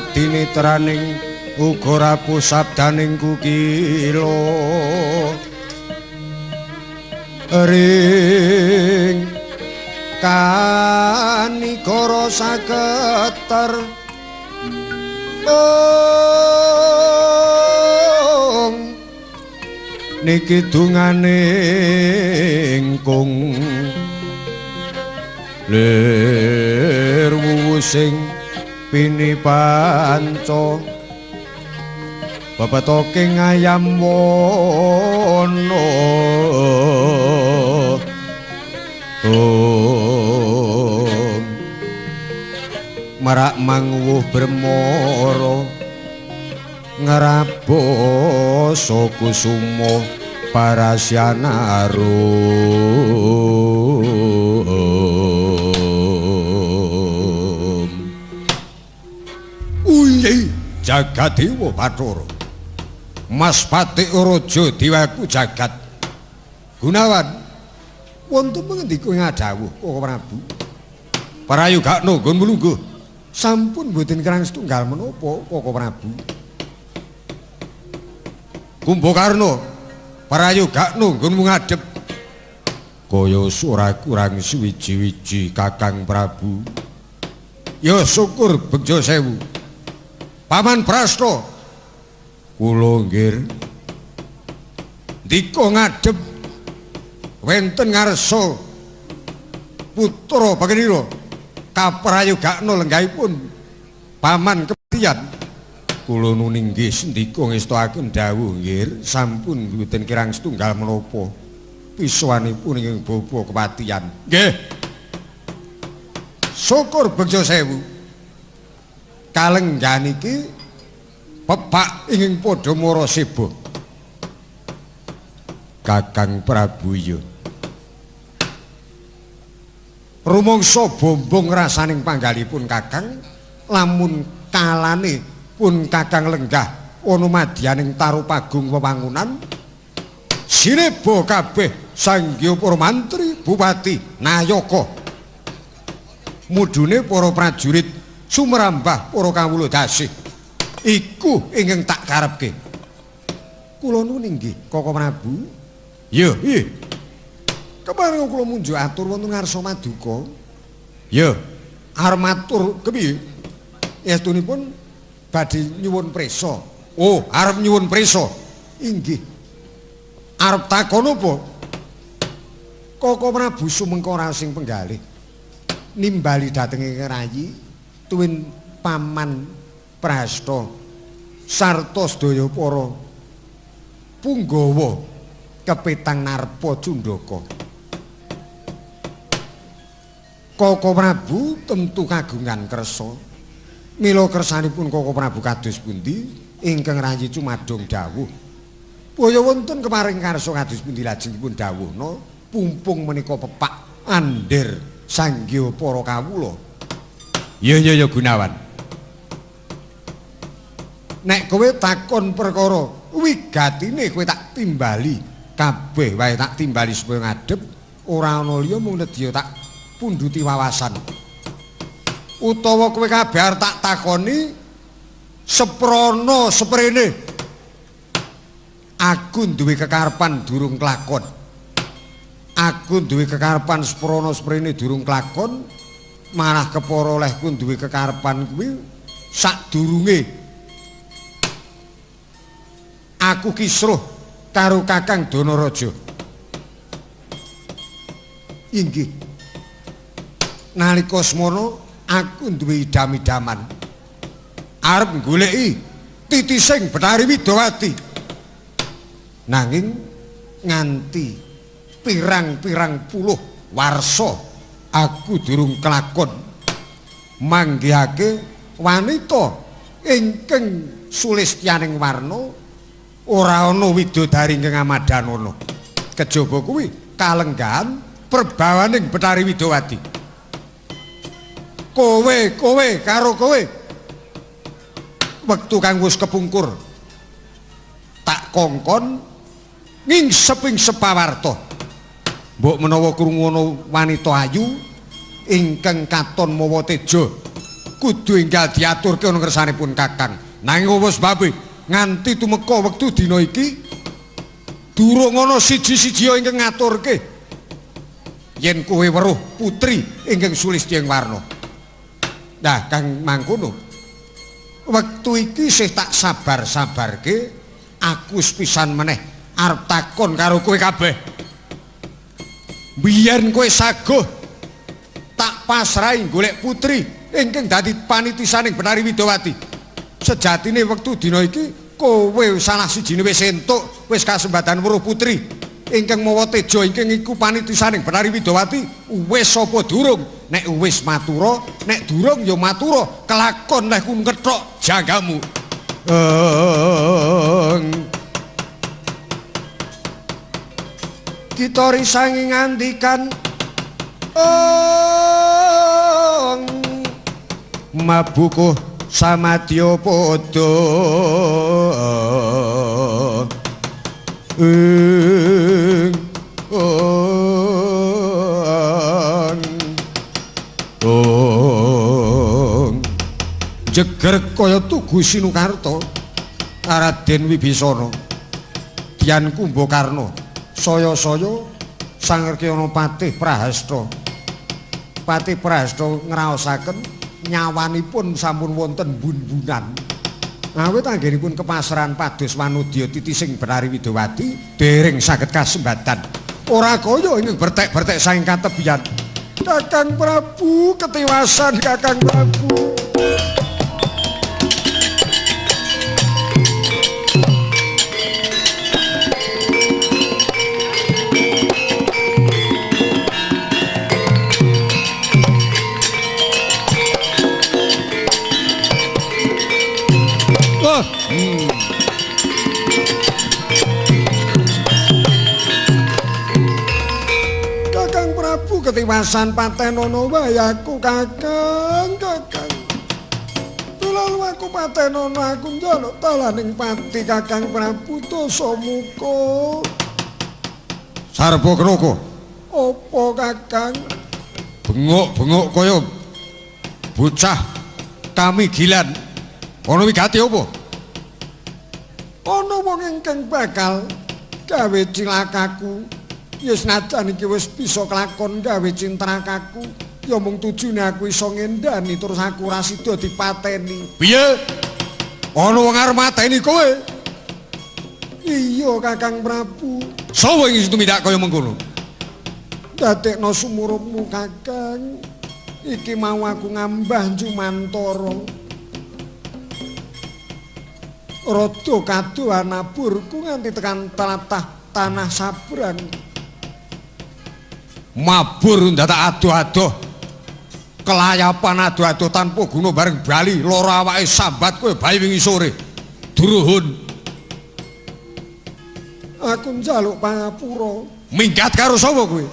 [SPEAKER 1] kadinitraning uga rapuh sabdaning kukila ring kanikara saketer ong niki dungane ingkung lir wuwu sing pini panca bebetoke ngayam wana merak manguwuh bremara ngrabasa kusuma parasyanarum. Uyi Jagadewa Bathara Mas Patik Raja Dewaku jagat Gunawan wonten pengendika ing adhawuh Koko Prabu. Prayogakna nggon mlungguh sampun mboten kirang setunggal menapa Koko Prabu. Kumbakarna prayogakna nggonmu ngadhep kaya ora kurang suwiji-wiji Kakang Prabu. Ya syukur begja sewu. Paman Prasta kula nggih ndika ngadhep wenten ngarsa putra Bagenira kaprayogakna lenggahipun paman kepatihan. Kula nuning nggih sendika ngestoaken dawuh nggih sampun mboten kirang setunggal menapa pisuwanipun ing bapa kepatihan. Nggih. Syukur begja sewu. Kalenggan iki pepak ing padha mara seba. Kakang Prabu ya. Rumangsa bombong rasaning panggalipun Kakang lamun kalane pun Kakang lenggah ana madyaning tarupagung wewangunan sineba kabeh sanggya para mantri bupati nayaka mudune para prajurit sumrambah para kawula dasih iku ingkang tak karepke. Kula nuwun inggih Koko Prabu. Ya nggih. Kepareng kula munjuk atur wonten ngarsa maduka. Ya arep matur kepiye? Estunipun badhe nyuwun prisa. Oh, arep nyuwun prisa. Inggih. Arep takon apa? Koko Prabu sumengko rasing penggalih nimbali dhateng ing rayi tuwin paman Prasta sarta sedaya para punggawa kepetang narpa cundaka. Koko Prabu tentu kagungan kersa. Mila kersanipun Koko Prabu kados pundi ingkang rayi cumadong dawuh. Boyo wonten keparing karsa kados pundi lajengipun dawuhna pumpung menika pepak andher sanggya para kawula. Ya ya ya Gunawan. Nek kowe takon perkara wigatine kowe tak timbali kabeh wae, tak timbali supaya ngadep ora ana liya mung nedya tak pundhuti wawasan. Utawa kowe kabeh arep tak takoni seprana seprene. Aku duwe kekarepan durung kelakon. Aku duwe kekarepan seprana seprene durung kelakon, malah kepara olehku duwe kekarepan kuwi sadurunge aku kisruh karo Kakang Danaraja. Inggih. Nalika semono aku duwe idam-idaman. Arep goleki titising Bathari Widowati. Nanging nganti pirang-pirang puluh warsa aku durung kelakon manggihake wanita ingkang sulistyaning warna ora ana widodari ingkang amadhanana. Kejaba kuwi kalenggahan perbawaning Bathari Widowati. Kowe kowe karo kowe wektu kang wis kepungkur tak kongkon ngingsep-ingsep pawarta. Mbok menawa krungu ana wanita ayu ingkang katon mawa teja kudu enggal diaturke ana ngersanipun Kakang. Nanging apa sebabe nganti tumeka wektu dina iki durung ana siji-siji ingkang ngaturke yen kowe weruh putri ingkang sulistya ing warna. Nah, kang mangkono wektu iki isih tak sabar-sabarke, aku sepisan meneh arep takon karo kowe kabeh. Biyen kowe saguh tak pasrahi golek putri ingkang dadi panitisaning Bathari Widowati. Sejatine wektu dina iki kowe salah sijine wis entuk, wis kasembatan weruh putri ingkang mawa teja ingkang iku panitisaning Bathari Widowati. Wis apa durung? Nek wis matura, nek durung ya matura, kelakon lehku ngethok janggamu. Kita risangi ngandikan mabukuh samadya padha ing ong jeger kaya tugu Sinukarta Raden Wibisana Dian Kumbakarna saya-saya Sangrkyana Patih Prahasta. Patih Prahasta ngraosaken nyawanipun sampun wonten bun-bunan. Awit anggenipun kepasrahan pados wanodya titising Bathari Widowati dereng saged kasembatan. Ora kaya ingkang bertek-bertek saking katebian. Kakang Prabu ketiwasan Kakang Prabu. Kakang Prabu ketiwasan patenono wae aku Kakang, Kakang. Lalu aku patenono aku njaluk talaning pati Kakang Prabu Dasamuka. Sarpa Kenaka. Apa Kakang? Bengok-bengok kaya bocah kamigilan. Ana wigati apa? Ana wong ingkang bakal gawe cilakaku. Ya senajan iki wis bisa kelakon gawe cintrakaku, ya mung tujune aku iso ngendani terus aku ora sida dipateni. Piye? Ana wong arep mateni kowe? Iya Kakang Prabu. Sapa ing tumindak kaya mengkono? Dadekno sumurupmu Kakang. Iki mau aku ngambah jumantara. Rada kadohan naburku nganti tekan tlatah tanah sabrang. Mabur ndadak adoh-adoh. Kelayapan adoh-adoh tanpa guna bareng bali lara awake sambat kowe bayi wingi sore. Druhun. Aku njaluk pangapura. Minggat karo sapa kowe?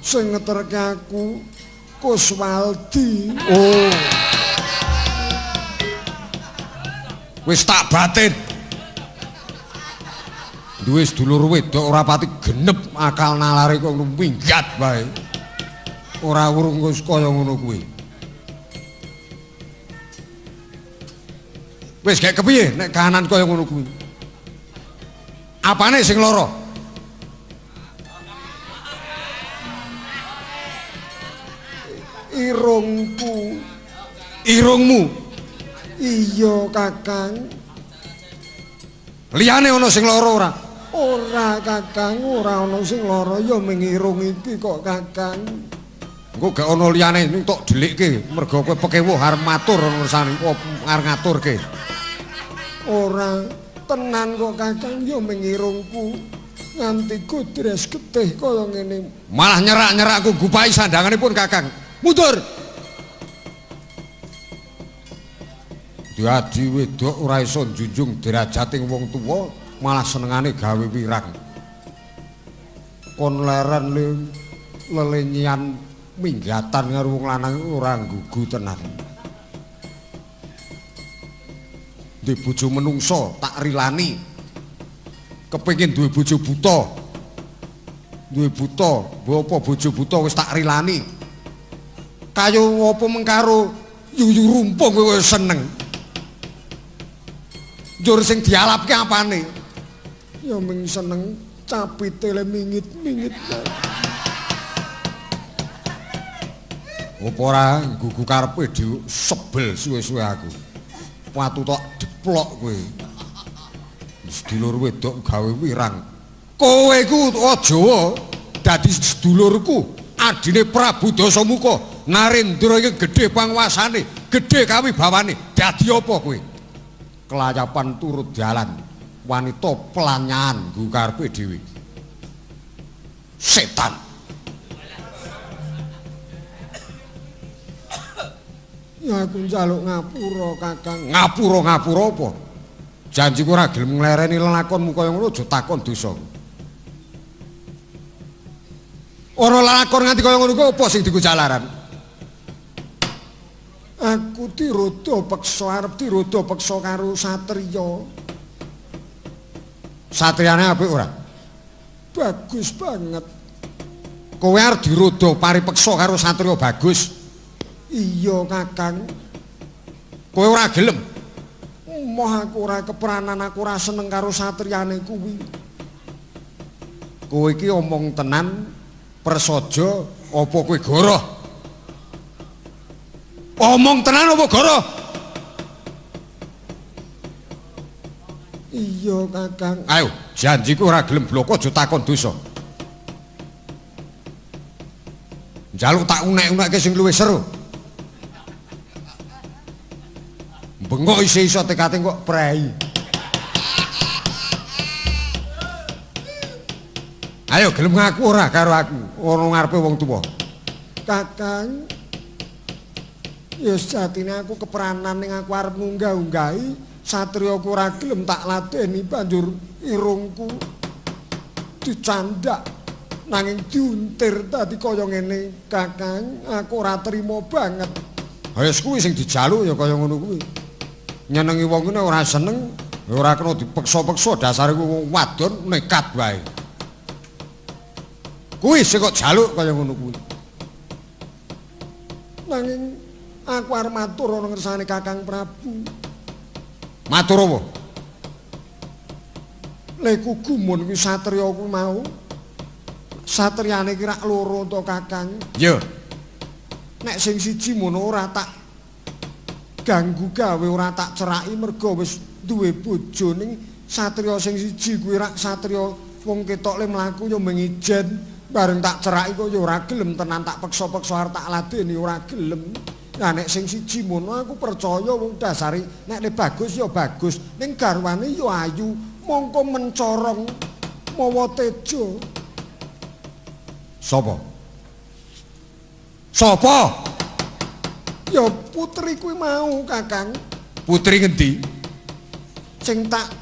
[SPEAKER 1] Sing ngeterke aku Kuswaldi. Oh. Wis tak batin. Duwe sedulur wedok ora pati genep akal nalare kok minggat wae. Ora wurung wis kaya ngono kuwi. Wis gek kepiye nek kahanan kaya ngono kuwi? Apane sing lara? Irungku. Irungmu? Iya, Kakang. Liyane ana sing lara ora? Ora, Kakang, ora ana sing lara, ya mung irung iki kok, Kakang. Engko gak ana liyane ning tok dhelikke mergo kowe pekewuh arep matur ngersane arep ngaturke. Ora, tenan kok, Kakang, ya mung irungku nganti godres getih kaya ngene. Malah nyerak-nyerakku gupai sandanganipun, Kakang. Mundur. Dadi wedok ora iso njunjung derajating wong tuwa, malah senengane gawe wirang. Kon leren lelenyian minggatan karo wong lanang ora nggugu tenan. Duwe bojo menungso tak rilani. Kepengin duwe bojo buta. Duwe buta, mbok apa bojo buta wis tak rilani. Kayu apa mengkaro yuyu rumpung kowe seneng. Njur sing dialapke apane? Ya mung seneng capite le mingit-mingit. Apa ora nggugu karepe dhewe sebel suwe-suwe aku. Watu tok deplok kowe. Sedulur wedok gawe wirang. Kowe iku aja dadi sedulurku, adine Prabu Dasamuka. Narendra iki gedhe panguasane, gedhe kawibawane. Dadi apa kowe? Kelayapan turut jalan, wanita pelanyahan nggo karepe dhewe. Setan. Ya aku njaluk ngapura, Kakang. Ngapura-ngapura apa? Janjiku ora gelem nglereni lelakonmu kaya ngono aja takon dosa. Ora lelakon nganti kaya ngono kuwi apa sing diku jalaran? Aku diroda peksa, arep diroda peksa karo satriya. Satriyane apik ora? Bagus banget. Kowe arep diroda paripeksa karo satriya bagus? Iya, Kakang. Kowe ora gelem? Moh aku ora kepranan, aku ora seneng karo satriyane kuwi. Kowe iki omong tenan prasaja apa kowe goroh? Omong tenan apa goroh? Iya, Kakang. Ayo, janjiku ora gelem bloko aja takon dosa. Njaluk tak unek-unekke sing luwih seru. Bengok isih iso tekate kok prei. Ayo gelem ngaku ora karo aku, ana ngarepe wong tuwa. Kakang, ya sejatine aku kepranan ning aku arep ngunggah-unggahi satriyaku ora gelem tak ladeni banjur irungku dicandak nanging diuntir dadi kaya ngene, Kakang, aku ora trima banget. Ha wis kuwi sing dijaluk ya kaya ngono kuwi. Nyenengi wong kuwi ora seneng, ora kena dipeksa-peksa, dasare wong wadon nekat wae. Kuwi sing kok jaluk kaya ngono kuwi. Nanging aku arep matur ana ngersane Kakang Prabu. Matur apa? Leku gumun kuwi satriya kuwi mau. Satriyane ki rak loro to, Kakang? Iya. Nek sing siji mono ora tak ganggu gawe, ora tak ceraki mergo wis duwe bojo, ning satriya sing siji kuwi rak satriya wong ketok le mlaku ya mengijen, bareng tak ceraki kok ya ora gelem tenan, tak peksa-peksa arep tak ladeni ora gelem. Nah nek sing siji mono aku percaya wong dasare nek le bagus ya bagus, ning garwane ya ayu, mongko mencorong mawa tejo. Sapa? Sapa? Ya putri kuwi mau, Kakang. Putri ngendi? Sing tak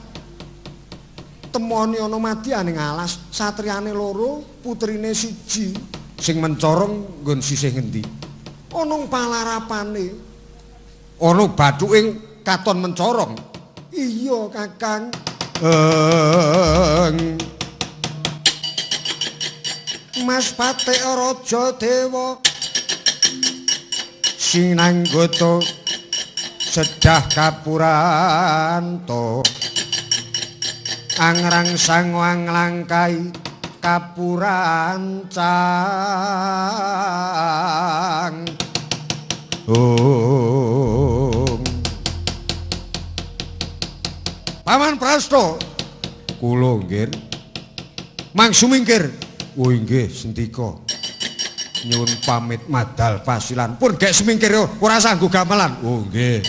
[SPEAKER 1] temoni ana madyane alas, satriyane loro, putrine siji. Sing mencorong nggon sisih ngendi? Ana palarapane. Ana bathuke katon mencorong. Iya, Kakang. Mas Patik Raja Dewa sing nanggota sedah kapuranto angrang sango anglangkai kapurancang. Om Paman Prasto kula nggih mang sumingkir. Oh inggih sendika. Nyuwun pamit madal pasilan. Pun gek sumingkir ora sanggo gamelan. Oh nggih.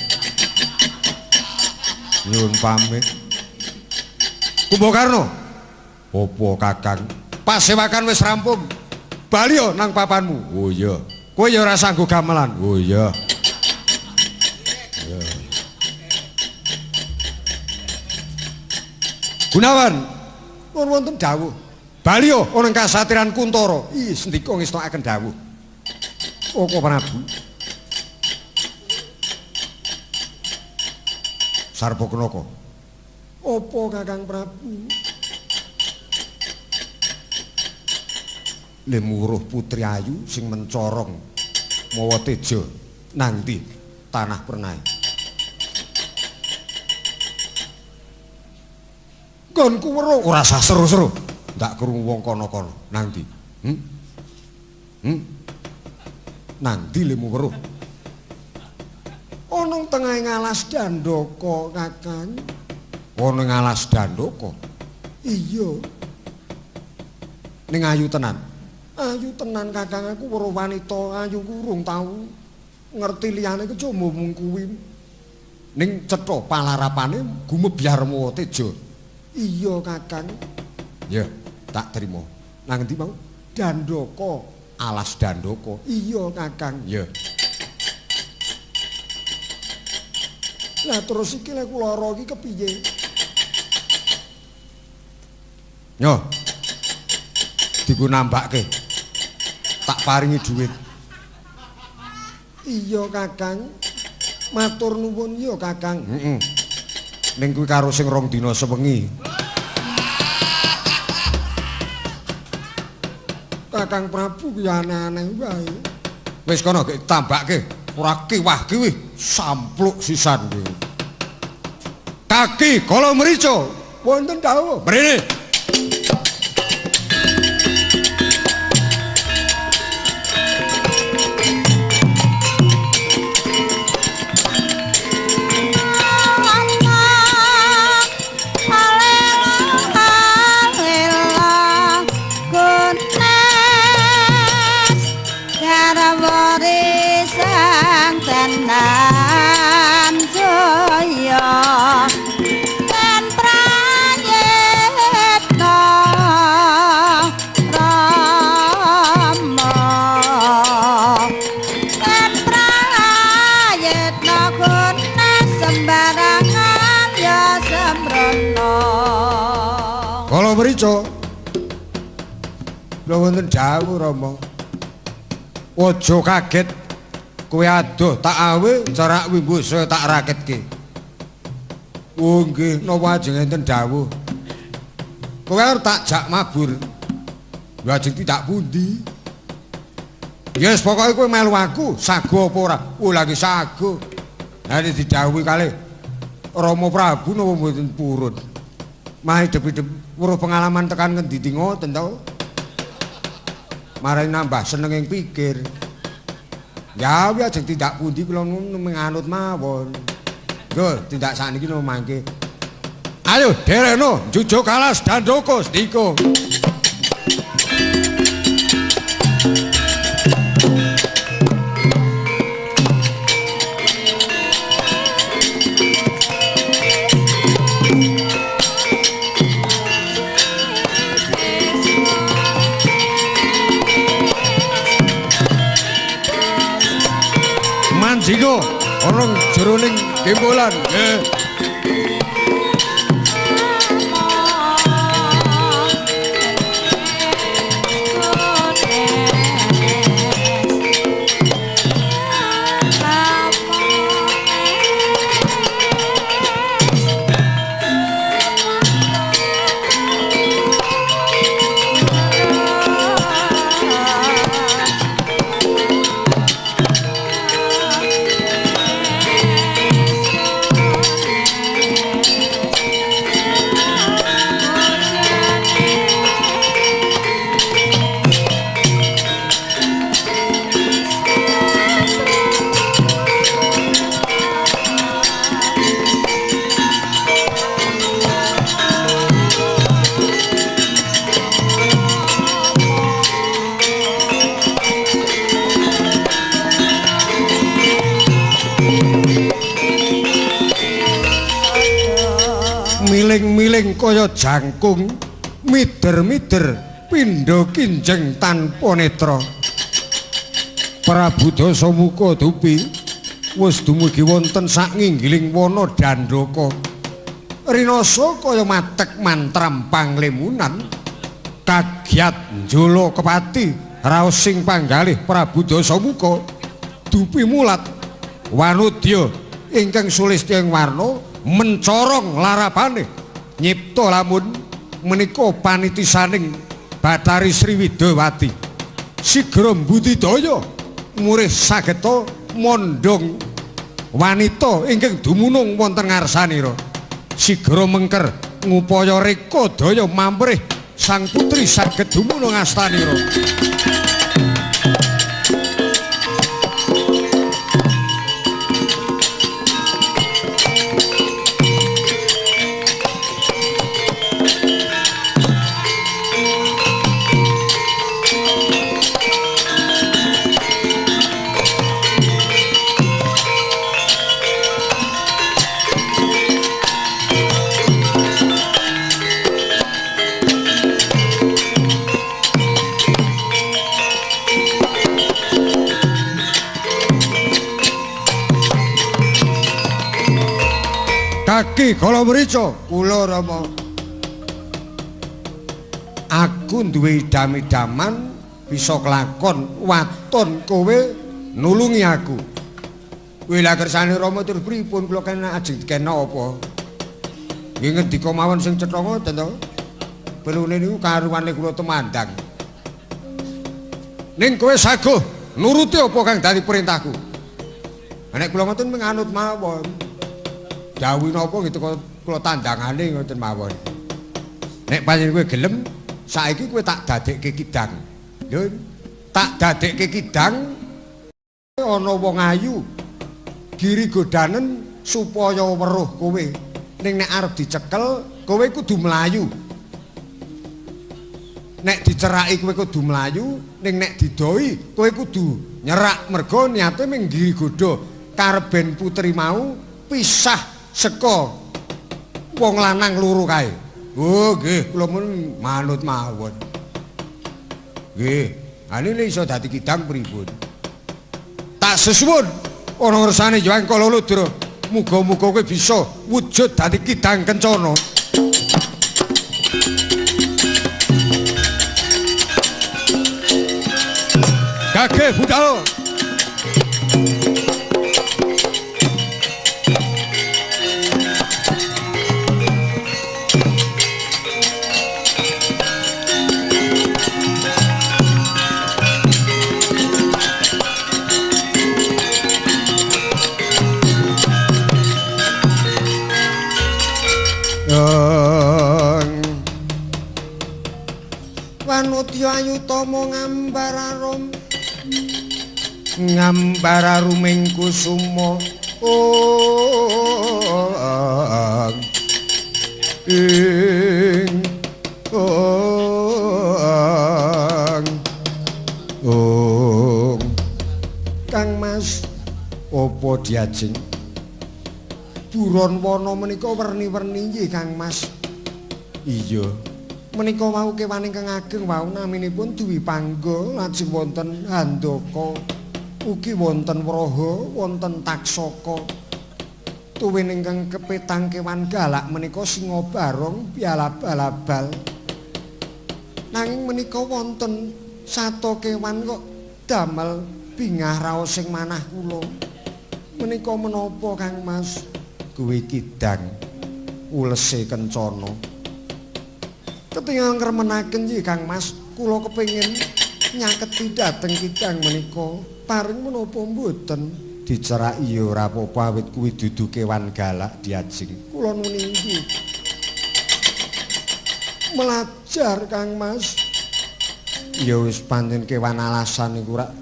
[SPEAKER 1] Nyuwun pamit. Kumbakarna. Apa Kakang? Pasewakan wis rampung. Bali yo nang papanmu. Oh iya. Kowe ya ora sanggo gamelan. Oh iya. Ya. Gunawan, pun wonten dawuh. Bali yo ana ing kasatriyan Kuntara. Ih, sendika ngestokaken dawuh. Opo Prabu? Sarpakenaka. Apa Kakang Prabu? Lemuruh Putri Ayu sing mencorong mawa teja nang ndi tanah pernae. Nggonku weruh ora sah seru-seru. Ndak krungu wong kono-kono. Nang ndi? Nang ndi lemu weruh? Ana tengahing alas Dandaka, Kakang. Ana ing alas Dandaka. Iya. Ning ayu tenan. Ayu tenan Kakang, aku weruh wanita ayu ku urung tau ngerti liyane kejaba mung kuwi. Ning cetha palarapane gumebyar mawa teja. Iya Kakang. Ya, tak terima. Nang endi mau? Dandaka, alas Dandaka. Iya Kakang. Ya. Lah terus iki lek lara iki kepiye? Yo. Diku nambake. Tak paringi dhuwit. Iya Kakang. Matur nuwun ya Kakang. Heeh. Ning kuwi karo sing rong dina sewengi. Kakang Prabu ki aneh-aneh wae. Wis kono gek tambake, ora kiwah kiwih sampluk sisan kuwi. Kaki kala mrica wonten dawuh. Mrene. Kula wonten dawuh Rama. Aja kaget kowe adoh tak awe jarak wimbusa tak raketke. Oh nggih, napa ajeng enten dawuh? Kowe arep tak jak mabur. Lha ajeng tindak pundi? Yes, pokoke kowe melu aku, sago apa ora? Oh lagi sago. Lah didhawuhi kalih Rama Prabu napa mboten purun. Mahe depi-depi weruh pengalaman tekan ngendi ngoten to. Marai nambah seneng ing pikir. Ya wi ajeng tindak pundi kula nganut mawon. Nggo tindak sakniki no mangke. Ayo dereno njujuk alas Dandaka sendika. Manjinga ana jroning gembolan. Nggih. Miling-miling kaya jangkung, mider-mider pindha kinjeng tanpa netra. Prabu Dasamuka dupi wis dumugi wonten sak nginggiling wana Dandaka. Rinasa kaya matek mantram panglimunan. Kagyat njala kepati raos sing panggalih Prabu Dasamuka dupi mulat wanudya ingkang sulistya ing warna mencorong larapane nyipta lamun menika panitisaning Bathari Sri Widawati. Sigra mbudidaya murih sageta mondhong wanita ingkang dumunung wonten ngarsanira. Sigra mengker ngupaya reka daya mamrih sang putri saged dumunung astanira. Kaki kala mrica kula Rama. Aku duwe idam-idaman bisa kelakon waton kowe nulungi aku. Kowe lha kersane Rama terus pripun kula kena ajeng dikena apa? Nggih ngendika mawon sing cetha ngoten to. Perlune niku karuwane kula temandang. Ning kowe saguh nuruti apa kang dadi perintahku. Nek kula ngoten menganut mawon. Dawuh napa gitu kula tandangane ngoten mawon. Nek pancen kowe gelem, saiki kowe tak dadekke kidang. Lho, tak dadekke kidang ana wong ayu giri godanen supaya weruh kowe. Ning nek arep dicekel, kowe kudu mlayu. Nek diceraki kowe kudu mlayu, ning nek didoi kowe kudu nyerak mergo niate mung giri godha karben putri mau pisah seka wong lanang loro kae. Oh nggih, kula mun manut mawon. Nggih, ane iso dadi kidang pripun? Tak sesuwun ana ngersane Hyang Kala Ludra. Muga-muga kowe bisa wujud dadi kidang kencana. Gageh budal. Wanudya ayutama ngambar arum ngambar aruming kusuma ing ong Kang Mas apa diajeng buron wana menika werni-werni nggih Kang Mas. Iya, menika wau kewan ingkang ageng wau naminipun Dwi Pangga, lajeng wonten Handaka, ugi wonten Wraha, wonten Taksaka. Tuwin ingkang kepetang kewan galak menika Singa Barong bialabal-abal. Nanging menika wonten sato kewan kok damel bingah raos sing manah kula. Menika menapa Kang Mas? Kuwi kidang ulese kencana. Ketingal ngremenaken nggih Kang Mas, kula kepengin nyaketi dhateng kidang menika. Paring menapa mboten? Diceraki ya ora apa-apa awit kuwi dudu kewan galak diajeng. Kula nuwun inggih. Melajar Kang Mas. Ya wis pancen kewan alasan iku rak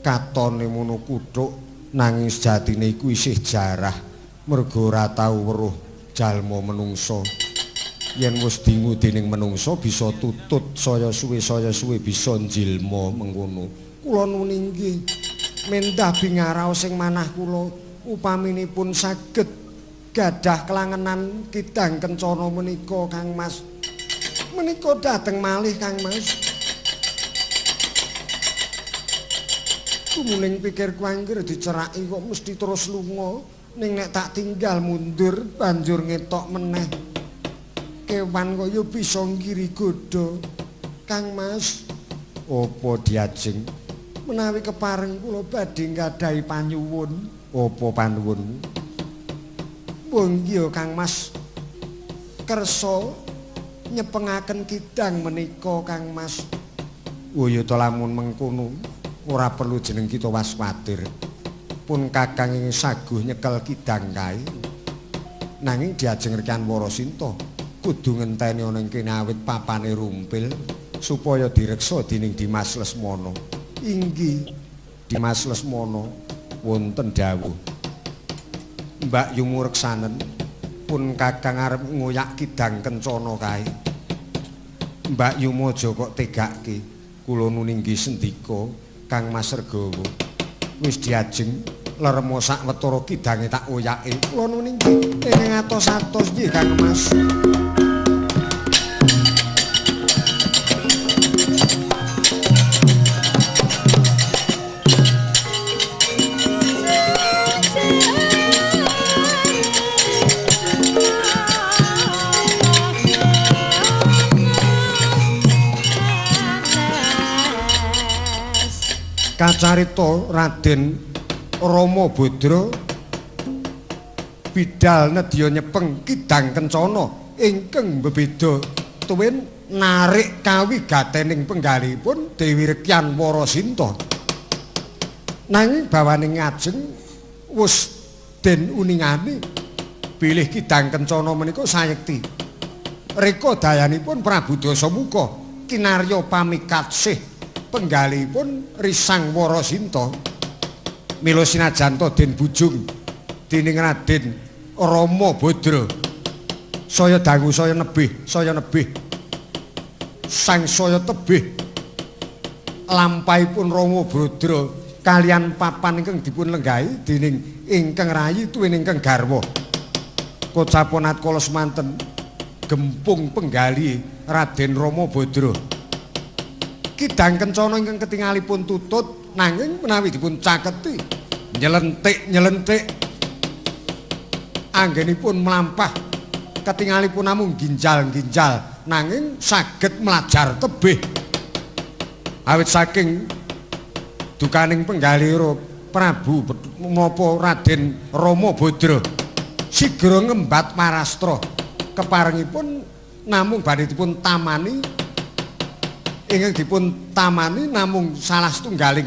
[SPEAKER 1] katone mono kuthuk nanging sejatine iku isih jarah. Mergo ora tau weruh jalma menungsa. Yen wis dingu dening menungsa bisa tutut saya suwe bisa njilma mengkono. Kula nuwun inggih mendah bingaraos sing manah kula upaminipun saged Gadah kelangenan kidang kencana menika Kang Mas. Menika dhateng malih Kang Mas. Gumuning pikirku angger diceraki kok mesti terus lunga. Ning nek tak tinggal mundur banjur ngetok meneh. Kewan kaya bisa nggiri godha. Kang Mas, apa diajeng? Menawi kepareng kula badhe nggadahi panyuwun. Apa panuwunmu? Monggo Kang Mas. Kersa nyepengaken kidang menika Kang Mas. Oh ya ta lamun mengkono ora perlu jeneng kita waswatir. Pun Kakang ing saguh nyekel kidang kae. Nanging diajeng Rekyan Warasinta kudu ngenteni ana ing kene awit papane rumpil supaya direksa dening Dimas Lesmana. Inggih Dimas Lesmana wonten dawuh. Mbak Yumu reksanen pun Kakang arep ngoyak kidang kencana kae. Mbak Yumu aja kok tegake. Kula nuninggi sendika Kang Mas Regawa. Wis diajeng leremo sak wetara kidange tak oyake. Kula nuninggi ing atos-atos nggih Kang Mas. Kacarita Raden Rama Badra bidal nedya nyepeng kidang kencana ingkang bebeda tuwin narik kawigatening penggalihipun Dewi Rekyan Warasinta. Nanging bawaning ngajeng wus den uningani bilih kidang kencana menika sayekti reka dayanipun Prabu Dasamuka kinarya pamikatsih penggalihipun Risang Warasinta. Mila sinajan ta den bujung dening Raden Rama Badra saya dangu saya nebih saya nebih sang saya tebih lampahipun Rama Badra kalian papan ingkang dipun lenggahi dening ingkang rayi tuwin ingkang garwa. Kocapon atkala semanten gempung penggalih Raden Rama Badra. Kidang kencana ingkang ketingalipun tutut nanging menawi dipun caketi nyelentik-nyelentik anggenipun mlampah ketingalipun namung ginjal-ginjal nanging saged mlajar tebih. Awit saking dukaning penggalih Prabu menapa Raden Rama Badra sigra ngembat marastra keparengipun namung badhe dipun tamani ingkang dipun tamani namung salah setunggaling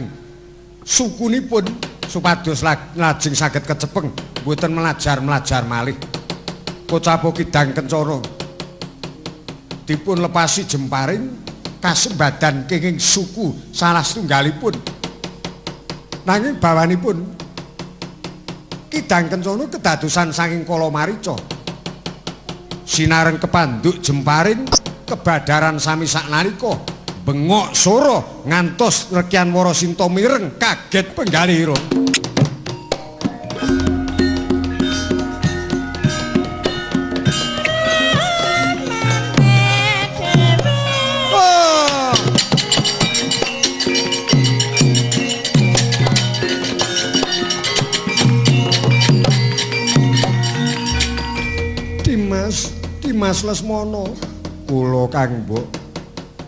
[SPEAKER 1] sukunipun supados lajeng saged kecepeng mboten melajar-melajar malih. Kocapo kidang kencana dipun lepasi jemparing kasembadan kenging suku salah setunggalipun. Nanging bawanipun kidang kencana kedadosan saking Kala Marica. Sinareng kepanduk jemparing kebadaran sami saknalika bengok sora ngantos Rekyan Warasinta mireng kaget penggalihira. Dimas, Dimas Lesmana, kula Kang Mbok.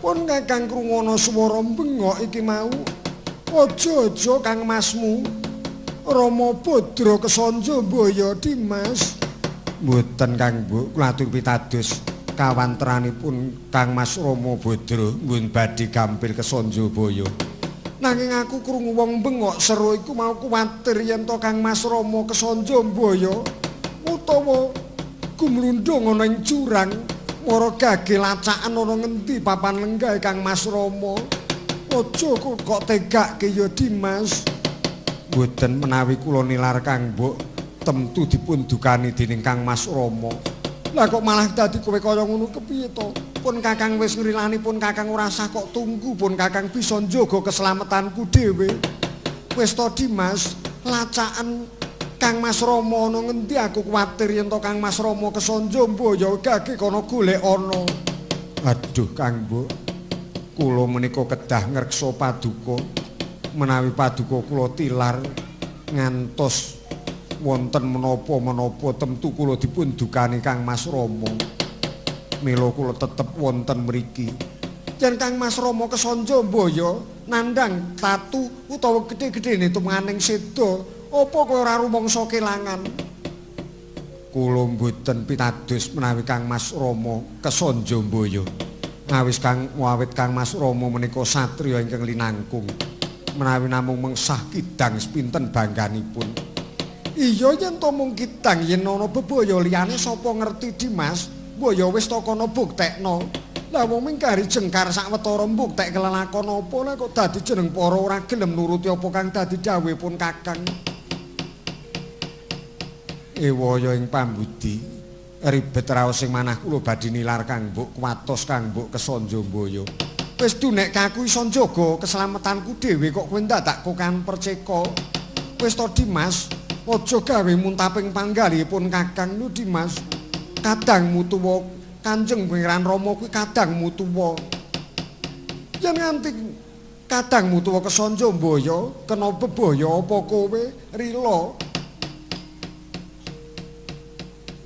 [SPEAKER 1] Pun Kakang krungono swara bengok iki mau. Aja-aja Kang Masmu Rama Badra kesanja mbaya Dimas. Mboten Kang Mbok, kula atur pitados kawanteranipun Kang Mas Rama Badra nggon badhe gampil kesanja baya. Nanging aku krungu wong bengok seru iku mau kuwatir yen to Kang Mas Rama kesanja mbaya utawa gumlundung ana ing jurang. Mara gage lacakan ana ngendi papan lenggahe Kang Mas Rama. Aja kok tegake ya Dimas. Mboten menawi kula nilar Kang Mbok temtu dipun dukani dening Kang Mas Rama. Lah kok malah dadi kowe kaya ngono kepiye to? Pun Kakang wis ngrilani pun Kakang ora usah kok tunggu pun Kakang bisa njaga keselamatanku dhewe. Wis to Dimas, lacakan Kang Mas Rama ana ngendi aku kuwatir yen to Kang Mas Rama kesanja mbaya gage kono golek ana. Aduh Kang Mbok, kula menika kedah ngreksa paduka. Menawi paduka kula tilar ngantos wonten menapa-menapa temtu kula dipun dukani Kang Mas Rama. Mila kula tetep wonten mriki. Yen Kang Mas Rama kesanja mbaya nandhang tatu utawa gedhe-gedhene tumaning seda, apa kowe ora rumangsa kelangan? Kula mboten pitados menawi Kang Mas Rama kesanja mbaya. Awis Kang awit Kang Mas Rama menika satriya ingkang linangkung. Menawi namung mengsah kidang sepinten bangganipun. Iya yen to mung kidang yen ana bebaya liyane sapa ngerti Dimas? Mbaya wis ta kono buktekno. Lah wong mingkari jengkar sawetara mbuktek kelelakon apa lah kok dadi jeneng para ora gelem nuruti apa kang dadi dawuhipun Kakang. Ewaya ing pambudi ribet raos sing manah kula badhe nilar Kang Mbok kuwatos Kang Mbok kesanja mbaya. Wis dunek aku iso njaga keselamatanku dhewe kok kowe ndadak kokan perceka. Wis to Dimas, aja gawe muntaping panggalihipun Kakang lho Dimas. Kadangmu tuwa Kanjeng Pangeran Rama kuwi kadangmu tuwa. Yen nganti kadangmu tuwa kesanja mbaya, kena bebaya apa kowe rila?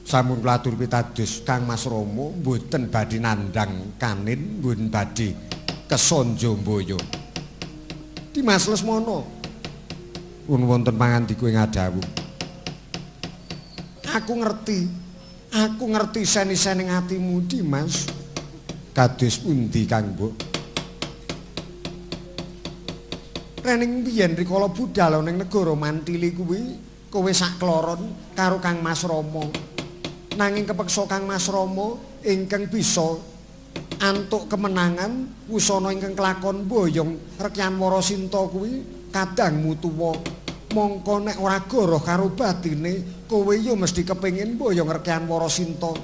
[SPEAKER 1] Sampun kula atur pitados Kang Mas Rama mboten badhe nandhang kanin, mboten badhe kesanja mbaya. Dimas Lesmana, pun wonten pangandika ing adhawuh. Aku ngerti. Aku ngerti sen-sening atimu Dimas. Kados pundi Kang Mbok? Rening biyen rikala budal ning negara Mantili kuwi kowe sakloron karo Kang Mas Rama. Nanging kepeksa Kang Mas Rama ingkang bisa antuk kemenangan wusana ingkang kelakon boyong Rekyan Warasinta kuwi kadangmu tuwa. Mongko nek ora goroh karo batine kowe ya mesti kepengin mboyong Rekyan Warasinta.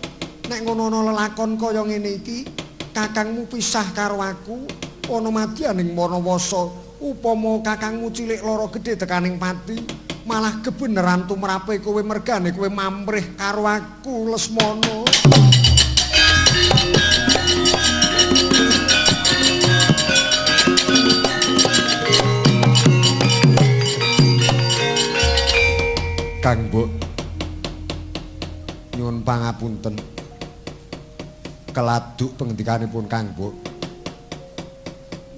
[SPEAKER 1] Nek ngono ana lelakon kaya ngene iki, kakangmu pisah karo aku ana madyaning Wanawasa. Upama kakangmu cilik lara gedhe tekaning pati, malah kebeneran tumrape kowe mergane kowe mamrih karo aku Lesmana. Kang Mbok, nyuwun pangapunten keladuk pengendikanipun Kang Mbok.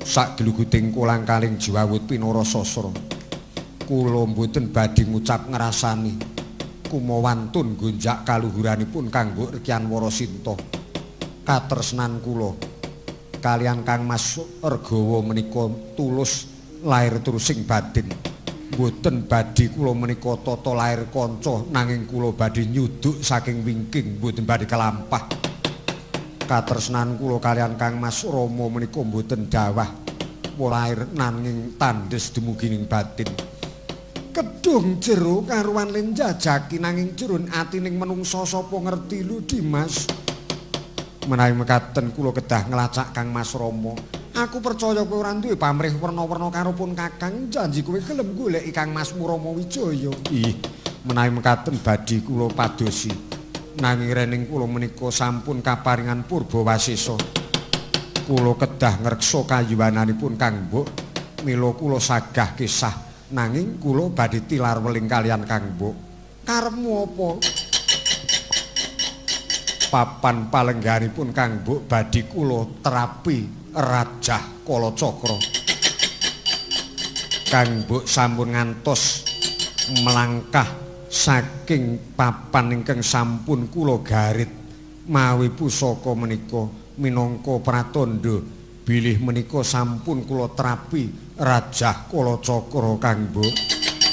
[SPEAKER 1] Sak gluguting kolang kaling jiwawut pinara sasra, kula mboten badhe ngucap ngrasani kumawantun gonjak kaluhuranipun Kang Mbok Rekyan Warasinta. Katresnan kula kalian Kang Mas Ergawa menika tulus lair trusing batin. Mboten badhe kula menika tata lair kanca, nanging kula badhe nyuduk saking wingking, mboten badhe kelampah. Katresnan kula kalian Kang Mas Rama menika mboten dawah lair nanging tandes dumugi ning batin. Kedung jero karuan lenjajaki nanging jeron atining menungsa sapa ngerti lho Dimas. Menawi mekaten kula kedah nglacak Kang Mas Rama. Aku percaya kowe ora duwe pamrih werna-werna karo pun Kakang, janji kowe gelem goleki Kang Mas Rama Wijaya. Ih, menawi mekaten badhe kula padosi. Nanging rening kula menika sampun kaparingan purbawasesa. Kula kedah ngreksa kayuwananipun Kang Mbok, mila kula sagah kisah nanging kula badhe tilar weling kalian Kang Mbok. Karepmu apa? Papan palengganipun Kang Mbok badhe kula terapi Rajah Kalacakra. Kang Mbok sampun ngantos melangkah saking papan ingkang sampun kula garit mawi pusaka menika minangka pratandha bilih menika sampun kula terapi Rajah Kalacakra Kang Mbok.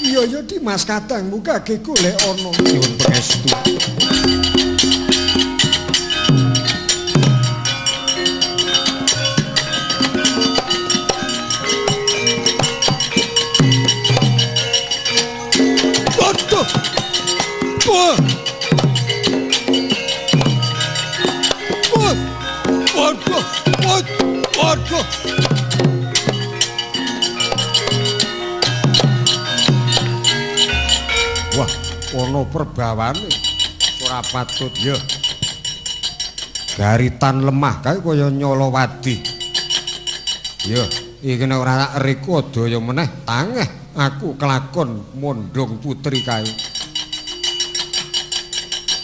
[SPEAKER 1] Iya ya Dimas, kadangmu kage golek ana. Nyuwun pangestu.
[SPEAKER 2] Wah. Wah. Waduh. Waduh.
[SPEAKER 1] Wah. Ana perbawane ora patut ya. Garitan lemah kae kaya nyala wadi. Ya, iki nek ora tak riku daya meneh tangeh aku kelakon mondhong putri kae.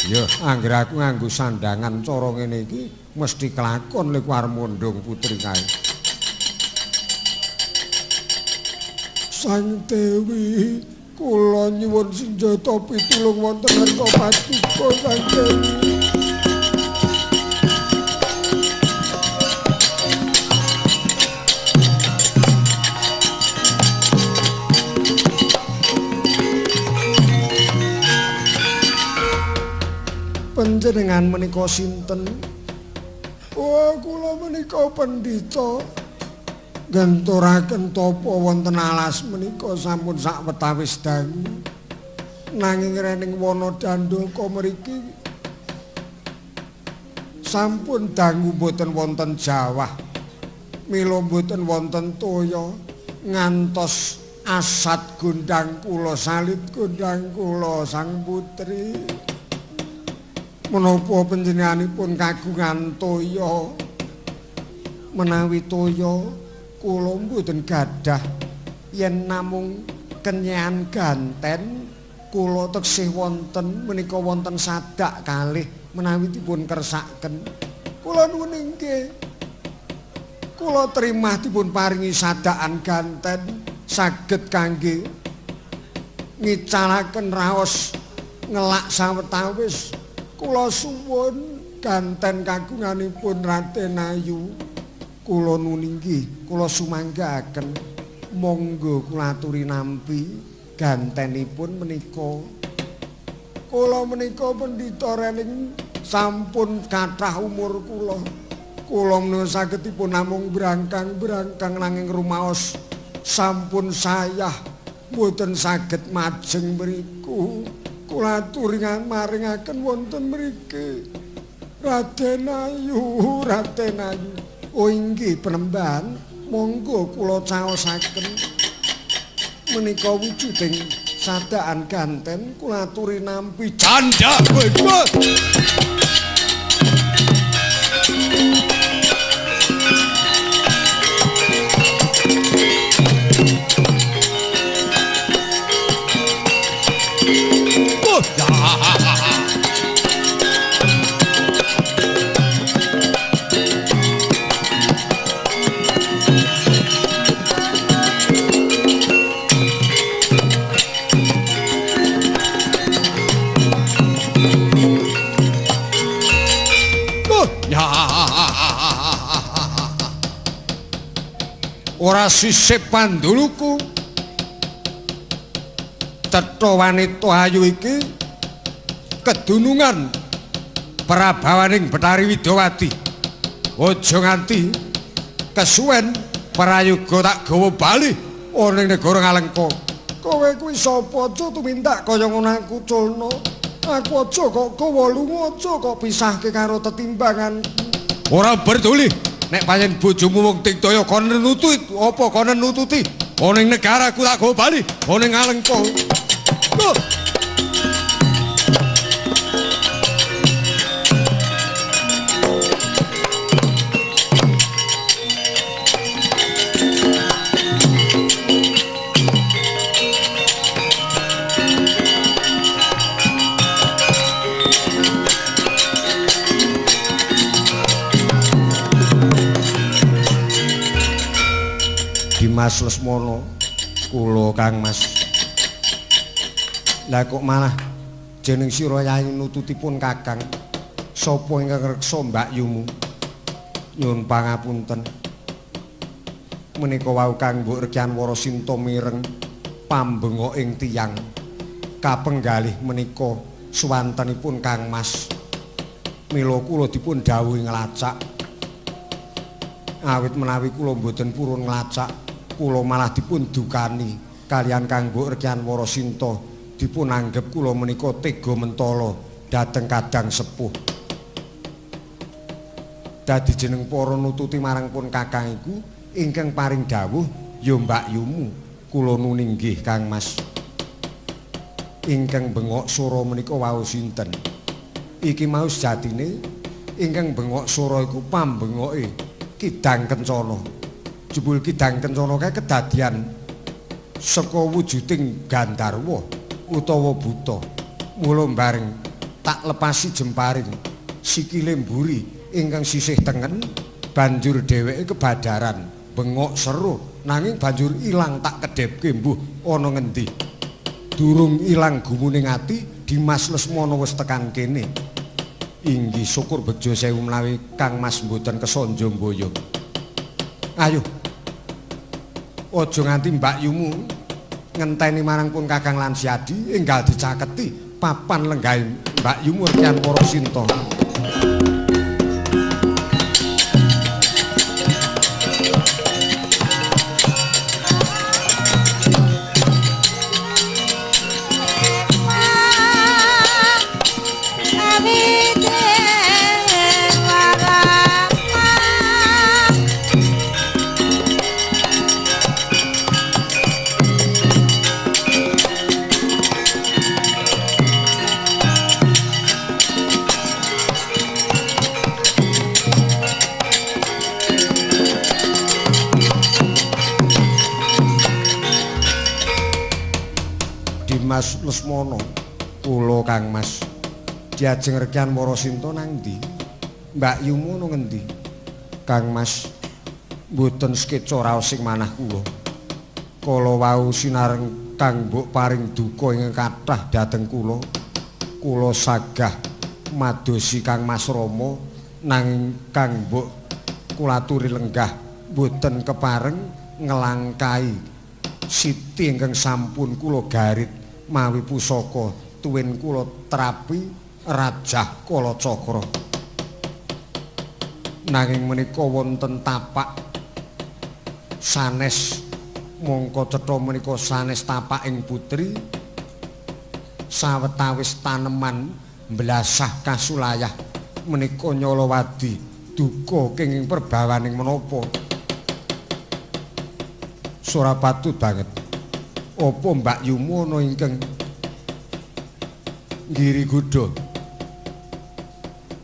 [SPEAKER 1] Ya, anggere aku nganggo sandangan cara ngene iki mesti kelakon lek arep mondhong putri kae. Sang Dewi, kula nyuwun senjata pitulung wonten ngarsa paduka Sang Dewi. Panjenengan menika sinten? Oh, kula menika pendhita. Genturaken tapa wonten alas menika sampun sawetawis dangu. Nanging rening wana Dandaka mriki sampun dangu mboten wonten jawah. Mila mboten wonten toya ngantos asat gondang kula salit gondang kula sang putri. Menapa panjenenganipun kagungan toya? Menawi toya kula mboten gadah, yen namung kenyean ganten kula teksih wonten menika wonten sadak kalih menawi dipun kersaken. Kula nuwun inggih. Kula trimah dipun paringi sadakan ganten saged kangge ngicalaken raos ngelak sawetawis. Kula suwun ganten kagunganipun Raden Ayu. Kula nuwun inggih, kula sumanggaaken. Monggo kula aturi nampi gantenipun menika. Kula menika pendhita rening sampun kathah umur kula. Kula menika sagedipun namung brangkang-brangkang nanging rumaos sampun sayah mboten saged majeng mriku. Kula aturi maringaken wonten mriki. Raden Ayu, Raden Ayu. Oh inggih penembahan, monggo kula caosaken. Menika wujuding sadakan ganten kula aturi nampi
[SPEAKER 2] candhak wedhus.
[SPEAKER 1] Ora sisip panduluku. Cetha wanita ayu iki kedunungan prabawaning Bathari Widowati. Aja nganti kesuwen prayoga tak gawa bali ana ning negara Ngalengka. Kowe kuwi sapa aja tumindak kaya ngono aku culna. Aku aja kok gawa lunga, aja kok pisahke karo tetimbangan.
[SPEAKER 2] Ora berduli nek pancen bojomu wong Tingtaya kon nututi apa kon nututi ana ning negaraku tak gawa bali ana ning Ngalengka.
[SPEAKER 1] Dimas Lesmana kula Kang Mas. Lah kok malah jeneng sira yai nututipun Kakang. Sapa ingkang reksa mbakyumu? Nyuwun pangapunten. Menika wau Kang Mbok Rekyan Warasinta mireng pambengoking tiyang. Kapenggalih menika suwantenipun Kang Mas. Mila kula dipun dawuhi nglacak. Awit menawi kula mboten purun nglacak, kula malah dipun dukani kalian Kang Mbok Rekyan Warasinta, dipun anggep kula menika tega mentala dhateng kadang sepuh. Dadi jeneng para nututi marang pun Kakang iku ingkang paring dawuh ya mbakyumu. Kula nuninggih Kang Mas. Ingkang bengok sora menika wau sinten? Iki mau sejatine ingkang bengok sora iku pambengoke Kidang Kencana. Jebul Kidang Kencana kae kedadian saka wujuding gandharwa utawa buta. Mula bareng tak lepasi jemparing sikile mburi ingkang sisih tengen, banjur dheweke kebadaran bengok seru nanging banjur ilang tak kedhepke mbuh ana ngendi. Durung ilang gumuning ati, Dimas Lesmana wis tekan kene. Inggih syukur bejo sewu menawi Kang Mas mboten kesanja mbaya. Ayo. Aja nganti mbakyumu ngenteni marang pun Kakang lan Siadi enggal dicaketi papan lenggahe mbakyumu rekan para sinta. Mas Lesmana, kula Kang Mas. Diajeng rekan Warasinta nang ndi? Mbakyumu ana ngendi? Kang Mas, mboten skeca raos sing manah kula. Kala wau sinareng kang mbok paring duka ingkang kathah dhateng kula. Kula sagah madosi Kang Mas Rama nanging kang mbok kula aturi lenggah mboten kepareng ngelangkai siti ingkang sampun kula garit mawi pusaka tuwin kula trapi Rajah Kalacakra. Nanging menika wonten tapak sanes, mongko cetha menika sanes tapaking putri sawetawis taneman mblasah kasulayah menika nyalawadi duka kenging perbawaning menapa. Sora patut banget. Apa mbakyumu ana ingkang nggiri godha?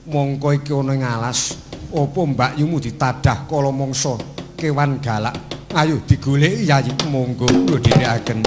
[SPEAKER 1] Mongko iki ana ing alas, apa mbakyumu ditadah kala mangsa kewan galak? Ayo digoleki Yayi, monggo kula dherekaken.